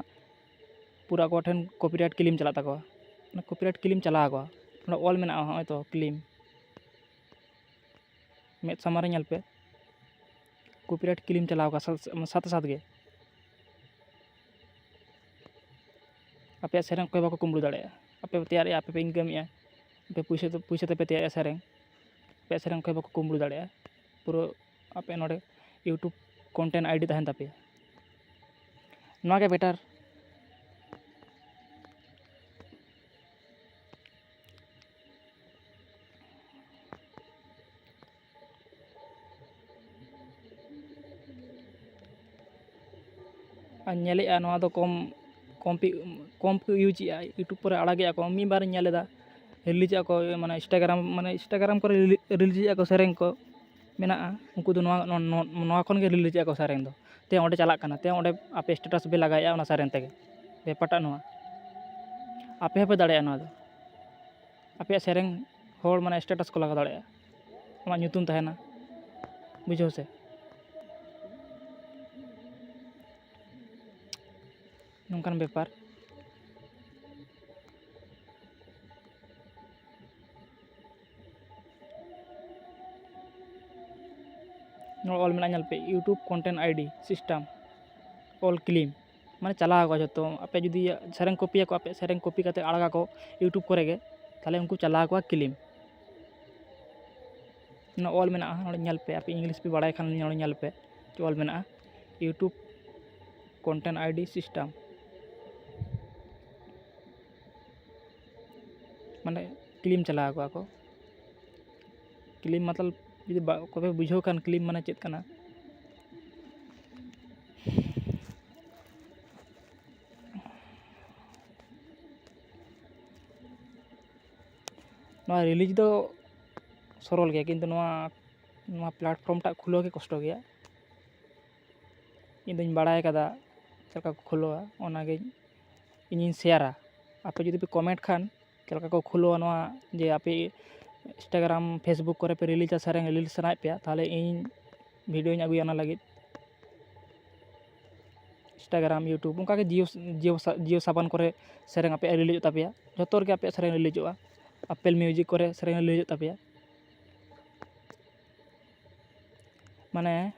ᱯᱩᱨᱟᱹ ᱟᱠᱚ ᱴᱷᱮᱱ copyright claim ᱪᱟᱞᱟᱜ ᱛᱟᱠᱚᱣᱟ᱾ ᱚᱱᱟ copyright claim ᱪᱟᱞᱟᱣ ᱟᱠᱚᱣᱟ᱾ ᱱᱚᱰᱮ ᱚᱞ ᱢᱮᱱᱟᱜᱼᱟ, ᱦᱚᱸᱜᱼᱚᱭ ᱛᱚ claim᱾ ᱢᱮᱫ ᱥᱟᱢᱟᱝ ᱨᱮ ᱧᱮᱞ ᱯᱮ, copyright claim ᱪᱟᱞᱟᱣ ᱟᱠᱟᱱᱟ ᱥᱟ-, ᱥᱟᱛᱷᱮ ᱥᱟᱛᱷ ᱜᱮ᱾ ᱟᱯᱮᱭᱟᱜ ᱥᱮᱨᱮᱧ ᱚᱠᱚᱭ ᱵᱟᱠᱚ ᱠᱩᱢᱵᱽᱲᱩ ᱫᱟᱲᱮᱭᱟᱜᱼᱟ᱾ ᱟᱯᱮ ᱯᱮ ᱛᱮᱭᱟᱨᱮᱜᱼᱟ, ᱟᱯᱮ ᱯᱮ ᱤᱱᱠᱟᱢᱮᱜᱼᱟ, ᱟᱯᱮ ᱯᱩᱭᱥᱟᱹ ᱛᱮ, ᱯᱩᱭᱥᱟᱹ ᱛᱮᱯᱮ ᱛᱮᱭᱟᱨᱮᱜᱼᱟ ᱥᱮᱨᱮᱧ᱾ ᱟᱯᱮᱭᱟᱜ ᱥᱮᱨᱮᱧ ᱚᱠᱚᱭ ᱵᱟᱠᱚ ᱠᱩᱢᱵᱽᱲᱩ ᱫᱟᱲᱮᱭᱟᱜᱼᱟ᱾ ᱯᱩᱨᱟᱹ ᱟᱯᱮ ᱱᱚᱰᱮ YouTube content ID ᱛᱟᱦᱮᱱ ᱛᱟᱯᱮᱭᱟ᱾ ᱱᱚᱣᱟ ᱜᱮ better᱾ ᱟᱨ ᱧᱮᱞᱮᱜᱼᱟ, ᱱᱚᱣᱟ ᱫᱚ ᱠᱚᱢ, ᱠᱚᱢ ᱯᱮ, ᱠᱚᱢ ᱠᱚ ᱤᱭᱩᱡᱽ ᱮᱜᱼᱟ᱾ YouTube ᱠᱚᱨᱮ ᱟᱲᱟᱜᱮᱜᱼᱟ ᱠᱚ, ᱢᱤᱫ ᱵᱟᱨ ᱤᱧ ᱧᱮᱞ ᱮᱫᱟ, ᱨᱤᱞᱤᱡᱽ ᱮᱜᱼᱟ ᱠᱚ, ᱢᱟᱱᱮ Instagram, ᱢᱟᱱᱮ Instagram ᱠᱚᱨᱮ ᱨᱤᱞᱤᱡᱽ ᱮᱜᱼᱟ ᱠᱚ, ᱥᱮᱨᱮᱧ ᱠᱚ ᱢᱮᱱᱟᱜᱼᱟ, ᱩᱱᱠᱩ ᱫᱚ ᱱᱚᱣᱟ, ᱱᱚᱣᱟ, ᱱᱚᱣᱟ ᱠᱷᱚᱱ ᱜᱮ ᱨᱤᱞᱤᱡᱽ ᱮᱜᱼᱟ ᱠᱚ ᱥᱮᱨᱮᱧ ᱫᱚ᱾ ᱛᱮ ᱚᱸᱰᱮ ᱪᱟᱞᱟᱜ ᱠᱟᱱᱟ, ᱛᱮ ᱚᱸᱰᱮ ᱟᱯᱮ status ᱯᱮ ᱞᱟᱜᱟᱣᱮᱜᱼᱟ ᱚᱱᱟ ᱥᱮᱨᱮᱧ ᱛᱮᱜᱮ᱾ ᱵᱮᱯᱟᱨᱴᱟᱜ ᱱᱚᱣᱟ, ᱟᱯᱮ ᱦᱚᱸᱯᱮ ᱫᱟᱲᱮᱭᱟᱜᱼᱟ ᱱᱚᱣᱟ ᱫᱚ᱾ ᱟᱯᱮᱭᱟᱜ ᱥᱮᱨᱮᱧ ᱦᱚᱲ, ᱢᱟᱱᱮ, status ᱠᱚ ᱞᱟᱜᱟᱣ ᱫᱟᱲᱮᱭᱟᱜᱼᱟ, ᱟᱢᱟᱜ ᱧᱩᱛᱩᱢ ᱛᱟᱦᱮᱱᱟ, ᱵᱩᱡᱷᱟᱹᱣ ᱥᱮ? ᱱᱚᱝᱠᱟᱱ ᱵᱮᱯᱟᱨ᱾ ᱱᱚᱣᱟ ᱚᱞ ᱢᱮᱱᱟᱜᱼᱟ, ᱧᱮᱞ ᱯᱮ, YouTube content ID system all claim, ᱢᱟᱱᱮ ᱪᱟᱞᱟᱣ ᱟᱠᱚ ᱡᱷᱚᱛᱚ᱾ ᱟᱯᱮ ᱡᱩᱫᱤ ᱥᱮᱨᱮᱧ ᱠᱚᱯᱤᱭᱟᱠᱚ, ᱟᱯᱮ ᱥᱮᱨᱮᱧ ᱠᱚᱯᱤ ᱠᱟᱛᱮ ᱟᱲᱟᱜᱟᱠᱚ YouTube ᱠᱚᱨᱮ ᱜᱮ, ᱛᱟᱦᱚᱞᱮ ᱩᱱᱠᱩ ᱪᱟᱞᱟᱣ ᱟᱠᱚᱣᱟ claim᱾ ᱱᱚᱣᱟ ᱚᱞ ᱢᱮᱱᱟᱜᱼᱟ, ᱱᱚᱰᱮ ᱧᱮᱞ ᱯᱮ, ᱟᱯᱮ English ᱯᱮ ᱵᱟᱲᱟᱭ ᱠᱷᱟᱱ ᱱᱚᱰᱮ ᱧᱮᱞ ᱯᱮ, ᱪᱮᱫ ᱚᱞ ᱢᱮᱱᱟᱜᱼᱟ, YouTube content ID system᱾ ᱢᱟᱱᱮ claim ᱪᱟᱞᱟᱣ ᱠᱚᱣᱟ ᱠᱚ᱾ Claim ᱢᱚᱛᱞᱚᱵ ᱡᱩᱫᱤ ᱵᱟ-, ᱚᱠᱚᱭ ᱯᱮ ᱵᱩᱡᱷᱟᱹᱣ ᱠᱷᱟᱱ claim ᱢᱟᱱᱮ ᱪᱮᱫ ᱠᱟᱱᱟ? ᱱᱚᱣᱟ ᱨᱤᱞᱤᱡᱽ ᱫᱚ ᱥᱚᱨᱚᱞ ᱜᱮᱭᱟ, ᱠᱤᱱᱛᱩ ᱱᱚᱣᱟ, ᱱᱚᱣᱟ platform ᱴᱟᱜ ᱠᱷᱩᱞᱟᱹᱣ ᱜᱮ ᱠᱚᱥᱴᱚ ᱜᱮᱭᱟ᱾ ᱤᱧ ᱫᱚᱧ ᱵᱟᱲᱟᱭ ᱠᱟᱫᱟ, ᱪᱮᱫ ᱞᱮᱠᱟ ᱠᱚ ᱠᱷᱩᱞᱟᱹᱣᱟ, ᱚᱱᱟᱜᱮ ᱤᱧᱤᱧ ᱥᱮᱭᱟᱨᱟ᱾ ᱟᱯᱮ ᱡᱩᱫᱤ ᱯᱮ ᱠᱚᱢᱮᱱᱴ ᱠᱷᱟᱱ, ᱪᱮᱫ ᱞᱮᱠᱟ ᱠᱚ ᱠᱷᱩᱞᱟᱹᱣᱟ ᱱᱚᱣᱟ, ᱡᱮ ᱟᱯᱮ ᱤᱱᱥᱴᱟᱜᱨᱟᱢ, ᱯᱷᱮᱥᱵᱩᱠ ᱠᱚᱨᱮ ᱯᱮ ᱨᱤᱞᱤᱡᱟ ᱥᱮᱨᱮᱧ, ᱨᱤᱞᱤᱡᱽ ᱥᱟᱱᱟᱭᱮᱫ ᱯᱮᱭᱟ, ᱛᱟᱦᱚᱞᱮ ᱤᱧ ᱵᱷᱤᱰᱤᱭᱳᱧ ᱟᱹᱜᱩᱭᱟ ᱚᱱᱟ ᱞᱟᱹᱜᱤᱫ᱾ ᱤᱱᱥᱴᱟᱜᱨᱟᱢ, ᱭᱩᱴᱩᱵᱽ, ᱚᱱᱠᱟᱜᱮ ᱡᱤᱭᱳ, ᱡᱤᱭᱳ ᱥᱟ-, ᱡᱤᱭᱳ ᱥᱟᱵᱚᱱ ᱠᱚᱨᱮ ᱥᱮᱨᱮᱧ ᱟᱯᱮᱭᱟᱜ ᱨᱤᱞᱤᱡᱚᱜ ᱛᱟᱯᱮᱭᱟ, ᱡᱷᱚᱛᱚ ᱨᱮᱜᱮ ᱟᱯᱮᱭᱟᱜ ᱥᱮᱨᱮᱧ ᱨᱤᱞᱤᱡᱚᱜᱼᱟ, ᱟᱯᱮᱞ ᱢᱤᱭᱩᱡᱤᱠ ᱠᱚᱨᱮ ᱥᱮᱨᱮᱧ ᱨᱤᱞᱤᱡᱚᱜ ᱛᱟᱯᱮᱭᱟ᱾ ᱢᱟᱱᱮ,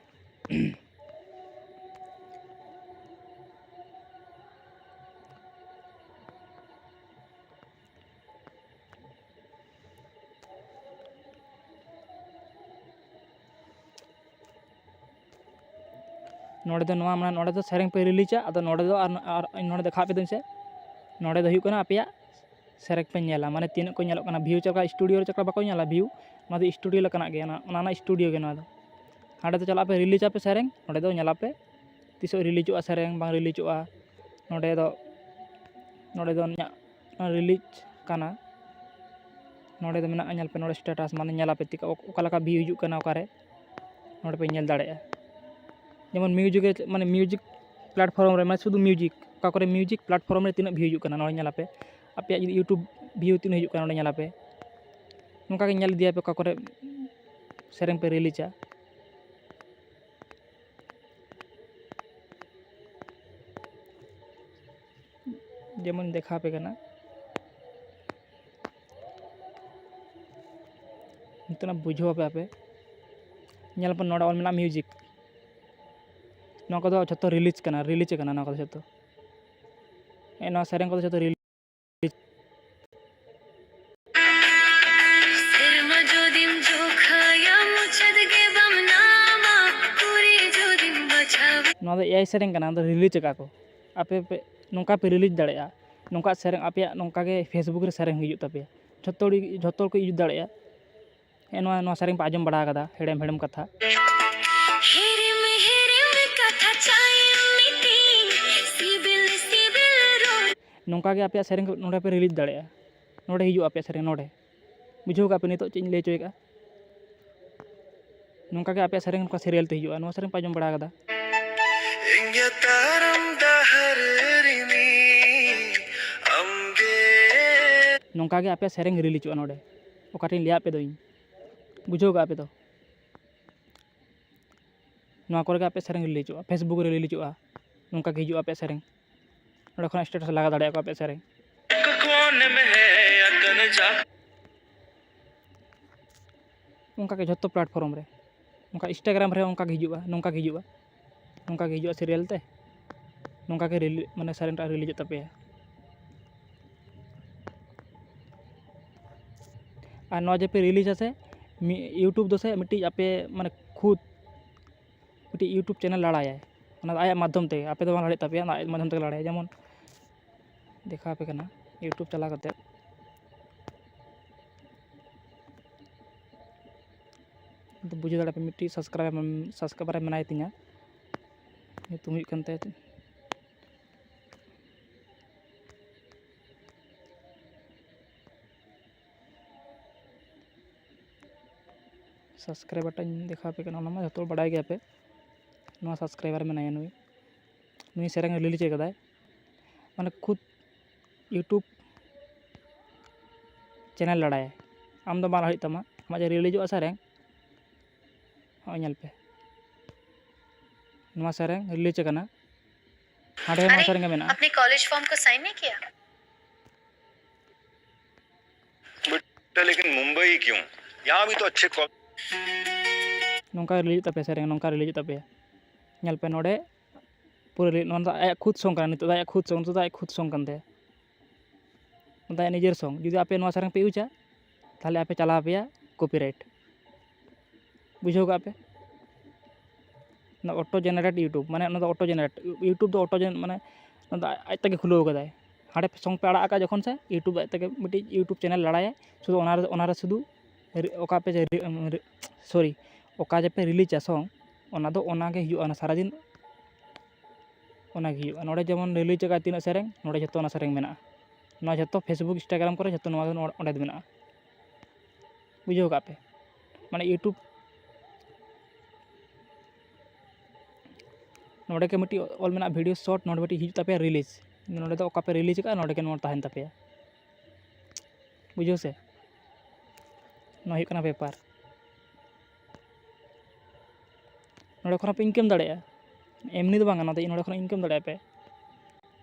ᱱᱚᱰᱮ ᱫᱚ ᱱᱚᱣᱟ, ᱢᱟᱱᱮ, ᱱᱚᱰᱮ ᱫᱚ ᱥᱮᱨᱮᱧ ᱯᱮ ᱨᱤᱞᱤᱡᱟ, ᱟᱫᱚ ᱱᱚᱰᱮ ᱫᱚ ᱟᱨ, ᱟᱨ ᱱᱚᱰᱮ ᱫᱮᱠᱷᱟᱣ ᱯᱮ ᱫᱩᱧ ᱥᱮ, ᱱᱚᱰᱮ ᱫᱚ ᱦᱩᱭᱩᱜ ᱠᱟᱱᱟ ᱟᱯᱮᱭᱟᱜ ᱥᱮᱨᱮᱧ ᱯᱮ ᱧᱮᱞᱟ, ᱢᱟᱱᱮ, ᱛᱤᱱᱟᱹᱜ ᱠᱚ ᱧᱮᱞᱚᱜ ᱠᱟᱱᱟ, ᱵᱷᱤᱭᱩ ᱪᱮᱫ ᱞᱮᱠᱟ ᱥᱴᱩᱰᱤᱭᱳ ᱨᱮ ᱪᱮᱫ ᱞᱮᱠᱟ ᱵᱟᱠᱚ ᱧᱮᱞᱟ ᱵᱷᱤᱭᱩ, ᱱᱚᱣᱟ ᱫᱚ ᱥᱴᱩᱰᱤᱭᱳ ᱞᱮᱠᱟᱱᱟᱜ ᱜᱮ, ᱚᱱᱟ, ᱚᱱᱟ ᱨᱮᱱᱟᱜ ᱥᱴᱩᱰᱤᱭᱳ ᱜᱮ ᱱᱚᱣᱟ ᱫᱚ᱾ ᱦᱟᱸᱰᱮ ᱫᱚ ᱪᱟᱞᱟᱜ ᱯᱮ, ᱨᱤᱞᱤᱡᱽ ᱟᱯᱮ ᱥᱮᱨᱮᱧ, ᱱᱚᱸᱰᱮ ᱫᱚ ᱧᱮᱞᱟᱯᱮ ᱛᱤᱥᱚᱜ ᱨᱤᱞᱤᱡᱚᱜᱼᱟ ᱥᱮᱨᱮᱧ, ᱵᱟᱝ ᱨᱤᱞᱤᱡᱚᱜᱼᱟ᱾ ᱱᱚᱸᱰᱮ ᱫᱚ, ᱱᱚᱸᱰᱮ ᱫᱚ ᱤᱧᱟᱹᱜ ᱨᱤᱞᱤᱡᱽ ᱠᱟᱱᱟ, ᱱᱚᱸᱰᱮ ᱫᱚ ᱢᱮᱱᱟᱜᱼᱟ, ᱧᱮᱞ ᱯᱮ ᱱᱚᱸᱰᱮ ᱥᱴᱮᱴᱟᱥ, ᱢᱟᱱᱮ ᱧᱮᱞᱟᱯᱮ ᱛᱤᱠ ᱚᱠᱟ ᱞᱮᱠᱟ ᱵᱷᱤᱭᱩ ᱦᱤᱡᱩᱜ ᱠᱟᱱᱟ ᱚᱠᱟᱨᱮ, ᱱᱚᱸᱰᱮ ᱯᱮ ᱧᱮᱞ ᱫᱟᱲᱮᱭᱟᱜᱼᱟ᱾ ᱡᱮᱢᱚᱱ ᱢᱤᱭᱩᱡᱤᱠ ᱨᱮ, ᱢᱟᱱᱮ ᱢᱤᱭᱩᱡᱤᱠ ᱯᱞᱟᱴᱯᱷᱚᱨᱢ ᱨᱮ, ᱢᱟᱱᱮ ᱥᱩᱫᱷᱩ ᱢᱤᱭᱩᱡᱤᱠ, ᱚᱠᱟ ᱠᱚᱨᱮ ᱢᱤᱭᱩᱡᱤᱠ ᱯᱞᱟᱴᱯᱷᱚᱨᱢ ᱨᱮ ᱛᱤᱱᱟᱹᱜ ᱵᱷᱤᱭᱩ ᱦᱤᱡᱩᱜ ᱠᱟᱱᱟ ᱱᱚᱸᱰᱮ ᱧᱮᱞᱟᱯᱮ᱾ ᱟᱯᱮᱭᱟᱜ ᱡᱩᱫᱤ ᱭᱩᱴᱩᱵᱽ ᱵᱷᱤᱭᱩ ᱛᱤᱱᱟᱹᱜ ᱦᱤᱡᱩᱜ ᱠᱟᱱᱟ ᱱᱚᱸᱰᱮ ᱧᱮᱞᱟᱯᱮ᱾ ᱱᱚᱝᱠᱟ ᱜᱮ ᱧᱮᱞ ᱤᱫᱤᱭᱟᱯᱮ ᱚᱠᱟ ᱠᱚᱨᱮ ᱥᱮᱨᱮᱧ ᱯᱮ ᱨᱤᱞᱤᱡᱟ᱾ ᱡᱮᱢᱚᱱ ᱫᱮᱠᱷᱟᱣ ᱟᱯᱮ ᱠᱟᱱᱟ, ᱱᱤᱛᱚᱜ ᱚᱱᱟ ᱵᱩᱡᱷᱟᱹᱣ ᱟᱯᱮ ᱟᱯᱮ᱾ ᱧᱮᱞ ᱟᱯᱮ ᱱᱚᱰᱮ ᱚᱞ ᱢᱮᱱᱟᱜᱼᱟ ᱢᱤᱭᱩᱡᱤᱠ, ᱱᱚᱣᱟ ᱠᱚᱫᱚ ᱡᱷᱚᱛᱚ ᱨᱤᱞᱤᱡᱽ ᱠᱟᱱᱟ, ᱨᱤᱞᱤᱡᱽ ᱠᱟᱱᱟ ᱱᱚᱣᱟ ᱠᱚᱫᱚ ᱡᱷᱚᱛᱚ᱾ ᱦᱮᱸ, ᱱᱚᱣᱟ ᱥᱮᱨᱮᱧ ᱠᱚᱫᱚ ᱡᱷᱚᱛᱚ ᱨᱤᱞᱤᱡᱽ᱾ ᱥᱮᱨᱢᱟ ᱡᱩᱫᱤᱢ ᱡᱚᱠᱷᱟᱭᱟ, ᱢᱩᱪᱟᱹᱫ ᱜᱮ ᱵᱟᱢ ᱧᱟᱢᱟ, ᱠᱩᱲᱤ ᱡᱩᱫᱤᱢ ᱵᱟᱪᱷᱟᱣ᱾ ᱱᱚᱣᱟ ᱫᱚ ᱮ ᱟᱭ ᱥᱮᱨᱮᱧ ᱠᱟᱱᱟ, ᱱᱚᱣᱟ ᱫᱚ ᱨᱤᱞᱤᱡᱽ ᱟᱠᱟᱫ ᱠᱚ᱾ ᱟᱯᱮ ᱯᱮ ᱱᱚᱝᱠᱟ ᱯᱮ ᱨᱤᱞᱤᱡᱽ ᱫᱟᱲᱮᱭᱟᱜᱼᱟ, ᱱᱚᱝᱠᱟ ᱥᱮᱨᱮᱧ ᱟᱯᱮᱭᱟᱜ ᱱᱚᱝᱠᱟ ᱜᱮ ᱯᱷᱮᱥᱵᱩᱠ ᱨᱮ ᱥᱮᱨᱮᱧ ᱦᱩᱭᱩᱜ ᱛᱟᱯᱮᱭᱟ, ᱡᱷᱚᱛᱚ ᱦᱚᱲ, ᱡᱷᱚᱛᱚ ᱦᱚᱲ ᱠᱚ ᱤᱭᱩᱡᱽ ᱫᱟᱲᱮᱭᱟᱜᱼᱟ᱾ ᱦᱮᱸ, ᱱᱚᱣᱟ, ᱱᱚᱣᱟ ᱥᱮᱨᱮᱧ ᱯᱮ ᱟᱸᱡᱚᱢ ᱵᱟᱲᱟ ᱟᱠᱟᱫᱟ, ᱦᱮᱲᱮᱢ ᱦᱮᱲᱮᱢ ᱠᱟᱛᱷᱟ᱾ ᱦᱤᱨᱤᱢ ᱦᱤᱨᱤᱢ ᱠᱟᱛᱷᱟ ᱪᱟᱭᱮᱢ ᱢᱤᱛᱤᱧ, ᱥᱤᱵᱤᱞ ᱥᱤᱵᱤᱞ ᱨᱚᱲ᱾ ᱱᱚᱝᱠᱟ ᱜᱮ ᱟᱯᱮᱭᱟᱜ ᱥᱮᱨᱮᱧ ᱠᱚ ᱱᱚᱰᱮ ᱯᱮ ᱨᱤᱞᱤᱡᱽ ᱫᱟᱲᱮᱭᱟᱜᱼᱟ᱾ ᱱᱚᱰᱮ ᱦᱤᱡᱩᱜᱼᱟ ᱟᱯᱮᱭᱟᱜ ᱥᱮᱨᱮᱧ ᱱᱚᱰᱮ᱾ ᱵᱩᱡᱷᱟᱹᱣ ᱠᱟᱜ ᱯᱮ ᱱᱤᱛᱚᱜ ᱪᱮᱫ ᱤᱧ ᱞᱟᱹᱭ ᱦᱚᱪᱚᱭ ᱠᱟᱜᱼᱟ᱾ ᱱᱚᱝᱠᱟ ᱜᱮ ᱟᱯᱮᱭᱟᱜ ᱥᱮᱨᱮᱧ ᱱᱚᱝᱠᱟ ᱥᱤᱨᱤᱭᱟᱞ ᱛᱮ ᱦᱤᱡᱩᱜᱼᱟ᱾ ᱱᱚᱣᱟ ᱥᱮᱨᱮᱧ ᱯᱮ ᱟᱸᱡᱚᱢ ᱵᱟᱲᱟ ᱟᱠᱟᱫᱟ? ᱱᱚᱝᱠᱟ ᱜᱮ ᱟᱯᱮ ᱥᱮᱨᱮᱧ ᱨᱤᱞᱤᱡᱚᱜᱼᱟ ᱱᱚᱰᱮ, ᱚᱠᱟᱴᱷᱮᱱ ᱞᱟᱹᱭᱟᱫ ᱯᱮ ᱫᱚ ᱤᱧ᱾ ᱵᱩᱡᱷᱟᱹᱣ ᱠᱟᱜᱼᱟ ᱯᱮ ᱛᱚ? ᱱᱚᱣᱟ ᱠᱚᱨᱮ ᱜᱮ ᱟᱯᱮ ᱥᱮᱨᱮᱧ ᱨᱤᱞᱤᱡᱚᱜᱼᱟ, Facebook ᱨᱮ ᱨᱤᱞᱤᱡᱚᱜᱼᱟ, ᱱᱚᱝᱠᱟ ᱜᱮ ᱦᱤᱡᱩᱜᱼᱟ ᱟᱯᱮ ᱥᱮᱨᱮᱧ᱾ ᱱᱚᱰᱮ ᱠᱷᱚᱱ status ᱞᱟᱜᱟᱣ ᱫᱟᱲᱮᱭᱟᱜᱼᱟ ᱠᱚ ᱟᱯᱮ ᱥᱮᱨᱮᱧ᱾ ᱚᱱᱠᱟ ᱜᱮ ᱡᱷᱚᱛᱚ platform ᱨᱮ, ᱚᱱᱠᱟ Instagram ᱨᱮ ᱚᱱᱠᱟ ᱜᱮ ᱦᱤᱡᱩᱜᱼᱟ, ᱱᱚᱝᱠᱟ ᱜᱮ ᱦᱤᱡᱩᱜᱼᱟ, ᱱᱚᱝᱠᱟ ᱜᱮ ᱦᱤᱡᱩᱜᱼᱟ serial ᱛᱮ, ᱱᱚᱝᱠᱟ ᱜᱮ ᱨᱤᱞᱤ-, ᱢᱟᱱᱮ ᱥᱮᱨᱮᱧ ᱴᱟᱜ ᱨᱤᱞᱤᱡᱚᱜ ᱛᱟᱯᱮᱭᱟ᱾ ᱟᱨ ᱱᱚᱣᱟ ᱡᱮ ᱯᱮ ᱨᱤᱞᱤᱡᱽ ᱟᱥᱮ, ᱢᱤ-, YouTube ᱫᱚ ᱥᱮ ᱢᱤᱫᱴᱤᱡ ᱟᱯᱮ ᱢᱟᱱᱮ ᱠᱷᱩᱫ ᱢᱤᱫᱴᱤᱡ YouTube channel ᱞᱟᱲᱟᱭᱟᱭ, ᱚᱱᱟ ᱫᱚ ᱟᱭᱟᱜ ᱢᱟᱫᱽᱫᱷᱚᱢ ᱛᱮ, ᱟᱯᱮ ᱫᱚ ᱵᱟᱝ ᱞᱟᱲᱟᱭ ᱛᱟᱯᱮᱭᱟ, ᱚᱱᱟ ᱟᱭᱟᱜ ᱢᱟᱫᱽᱫᱷᱚᱢ ᱛᱮᱜᱮ ᱞᱟᱲᱟᱭᱟᱭ᱾ ᱡᱮᱢᱚᱱ ᱫᱮᱠᱷᱟᱣ ᱟᱯᱮ ᱠᱟᱱᱟ, YouTube ᱪᱟᱞᱟᱣ ᱠᱟᱛᱮᱫ ᱵᱩᱡᱷᱟᱹᱣ ᱫᱟᱲᱮᱭᱟᱜ ᱯᱮ, ᱢᱤᱫᱴᱤᱡ subscriber, subscriber ᱢᱮᱱᱟᱭ ᱛᱤᱧᱟ, ᱧᱩᱛᱩᱢ ᱦᱩᱭᱩᱜ ᱠᱟᱱ ᱛᱟᱭᱟ subscriber ᱴᱟᱜ ᱤᱧ ᱫᱮᱠᱷᱟᱣ ᱟᱯᱮ ᱠᱟᱱᱟ, ᱚᱱᱟ ᱢᱟ ᱡᱚᱛᱚ ᱦᱚᱲ ᱵᱟᱲᱟᱭ ᱜᱮᱭᱟ ᱯᱮ᱾ ᱱᱚᱣᱟ subscriber ᱢᱮᱱᱟᱭᱟ ᱱᱩᱭ, ᱱᱩᱭ ᱥᱮᱨᱮᱧ ᱨᱤᱞᱤᱡᱽ ᱠᱟᱫᱟᱭ, ᱢᱟᱱᱮ ᱠᱷᱩᱫ YouTube channel ᱞᱟᱲᱟᱭᱟᱭ᱾ ᱟᱢ ᱫᱚ ᱵᱟᱝ ᱞᱟᱲᱟ ᱦᱩᱭᱩᱜ ᱛᱟᱢᱟ, ᱟᱢᱟᱜ ᱡᱮ ᱨᱤᱞᱤᱡᱚᱜᱼᱟ ᱥᱮᱨᱮᱧ, ᱦᱚᱸᱜᱼᱚᱭ ᱧᱮᱞ ᱯᱮ, ᱱᱚᱣᱟ ᱥᱮᱨᱮᱧ ᱨᱤᱞᱤᱡᱽ ᱠᱟᱱᱟ, ᱦᱟᱸᱰᱮ ᱱᱚᱣᱟ ᱥᱮᱨᱮᱧ ᱜᱮ ᱢᱮᱱᱟᱜᱼᱟ᱾ अपने कॉलेज फॉर्म को साइन नहीं किया? बेटा, लेकिन मुंबई क्यों? यहाँ भी तो अच्छे कॉलेज। ᱱᱚᱝᱠᱟ ᱨᱤᱞᱤᱡᱚᱜ ᱛᱟᱯᱮᱭᱟ ᱥᱮᱨᱮᱧ, ᱱᱚᱝᱠᱟ ᱨᱤᱞᱤᱡᱚᱜ ᱛᱟᱯᱮᱭᱟ᱾ ᱧᱮᱞ ᱯᱮ ᱱᱚᱰᱮ ᱯᱩᱨᱟᱹ ᱨᱤ-, ᱱᱚᱣᱟ ᱫᱚ ᱟᱭᱟᱜ ᱠᱷᱩᱫ song ᱠᱟᱱᱟ, ᱱᱤᱛᱚᱜ ᱫᱚ ᱟᱭᱟᱜ ᱠᱷᱩᱫ song, ᱱᱤᱛᱚᱜ ᱫᱚ ᱟᱭᱟᱜ ᱠᱷᱩᱫ song ᱠᱟᱱ ᱛᱟᱭᱟ᱾ ᱱᱚᱣᱟ ᱫᱚ ᱟᱭᱟᱜ ᱱᱤᱡᱮᱨ song᱾ ᱡᱩᱫᱤ ᱟᱯᱮ ᱱᱚᱣᱟ ᱥᱮᱨᱮᱧ ᱯᱮ ᱤᱭᱩᱡᱟ, ᱛᱟᱦᱚᱞᱮ ᱟᱯᱮ ᱪᱟᱞᱟᱣ ᱟᱯᱮᱭᱟ copyright᱾ ᱵᱩᱡᱷᱟᱹᱣ ᱠᱟᱜᱼᱟ ᱯᱮ? ᱚᱱᱟ auto generate YouTube, ᱢᱟᱱᱮ ᱚᱱᱟ ᱫᱚ auto generate, YouTube ᱫᱚ auto gen-, ᱢᱟᱱᱮ ᱚᱱᱟ ᱫᱚ ᱟᱡ ᱛᱮᱜᱮ ᱠᱷᱩᱞᱟᱹᱣ ᱠᱟᱫᱟᱭ᱾ ᱦᱟᱸᱰᱮ song ᱯᱮ ᱟᱲᱟᱜ ᱟᱠᱟᱫ ᱡᱚᱠᱷᱚᱱ ᱥᱮ, YouTube ᱟᱡ ᱛᱮᱜᱮ ᱢᱤᱫᱴᱤᱡ YouTube channel ᱞᱟᱲᱟᱭᱟᱭ, ᱥᱩᱫᱷᱩ ᱚᱱᱟ ᱨᱮ, ᱚᱱᱟ ᱨᱮ ᱥᱩᱫᱷᱩ ᱨᱤ-, ᱚᱠᱟ ᱯᱮ ᱨᱤ-, ᱨᱤ-, sorry, ᱚᱠᱟ ᱡᱮᱯᱮ ᱨᱤᱞᱤᱡᱟ song, ᱚᱱᱟ ᱫᱚ ᱚᱱᱟ ᱜᱮ ᱦᱤᱡᱩᱜᱼᱟ, ᱚᱱᱟ ᱥᱟᱨᱟᱫᱤᱱ ᱚᱱᱟ ᱜᱮ ᱦᱩᱭᱩᱜᱼᱟ᱾ ᱱᱚᱰᱮ ᱡᱮᱢᱚᱱ ᱨᱤᱞᱤᱡᱽ ᱟᱠᱟᱫ ᱛᱤᱱᱟᱹᱜ ᱥᱮᱨᱮᱧ, ᱱᱚᱰᱮ ᱡᱷᱚᱛᱚ ᱚᱱᱟ ᱥᱮᱨᱮᱧ ᱢᱮᱱᱟᱜᱼᱟ᱾ ᱱᱚᱣᱟ ᱡᱷᱚᱛᱚ Facebook, Instagram ᱠᱚᱨᱮ ᱡᱷᱚᱛᱚ ᱱᱚᱣᱟ ᱫᱚ ᱱᱚᱰᱮ ᱫᱚ ᱢᱮᱱᱟᱜᱼᱟ᱾ ᱵᱩᱡᱷᱟᱹᱣ ᱠᱟᱜ ᱯᱮ, ᱢᱟᱱᱮ YouTube ᱱᱚᱰᱮ ᱜᱮ ᱢᱤᱫᱴᱤᱡ ᱚᱞ ᱢᱮᱱᱟᱜᱼᱟ video short, ᱱᱚᱰᱮ ᱢᱤᱫᱴᱤᱡ ᱦᱤᱡᱩᱜ ᱛᱟᱯᱮᱭᱟ release᱾ ᱱᱚᱰᱮ ᱫᱚ ᱚᱠᱟ ᱯᱮ release ᱟᱠᱟᱫᱼᱟ, ᱱᱚᱰᱮ ᱜᱮ ᱱᱚᱣᱟ ᱛᱟᱦᱮᱱ ᱛᱟᱯᱮᱭᱟ᱾ ᱵᱩᱡᱷᱟᱹᱣ ᱥᱮ? ᱱᱚᱣᱟ ᱦᱩᱭᱩᱜ ᱠᱟᱱᱟ ᱵᱮᱯᱟᱨ᱾ ᱱᱚᱰᱮ ᱠᱷᱚᱱ ᱯᱮ income ᱫᱟᱲᱮᱭᱟᱜᱼᱟ, ᱮᱢᱱᱤ ᱫᱚ ᱵᱟᱝ, ᱱᱚᱣᱟ ᱫᱚ ᱱᱚᱰᱮ ᱠᱷᱚᱱ income ᱫᱟᱲᱮᱭᱟᱜᱼᱟ ᱯᱮ᱾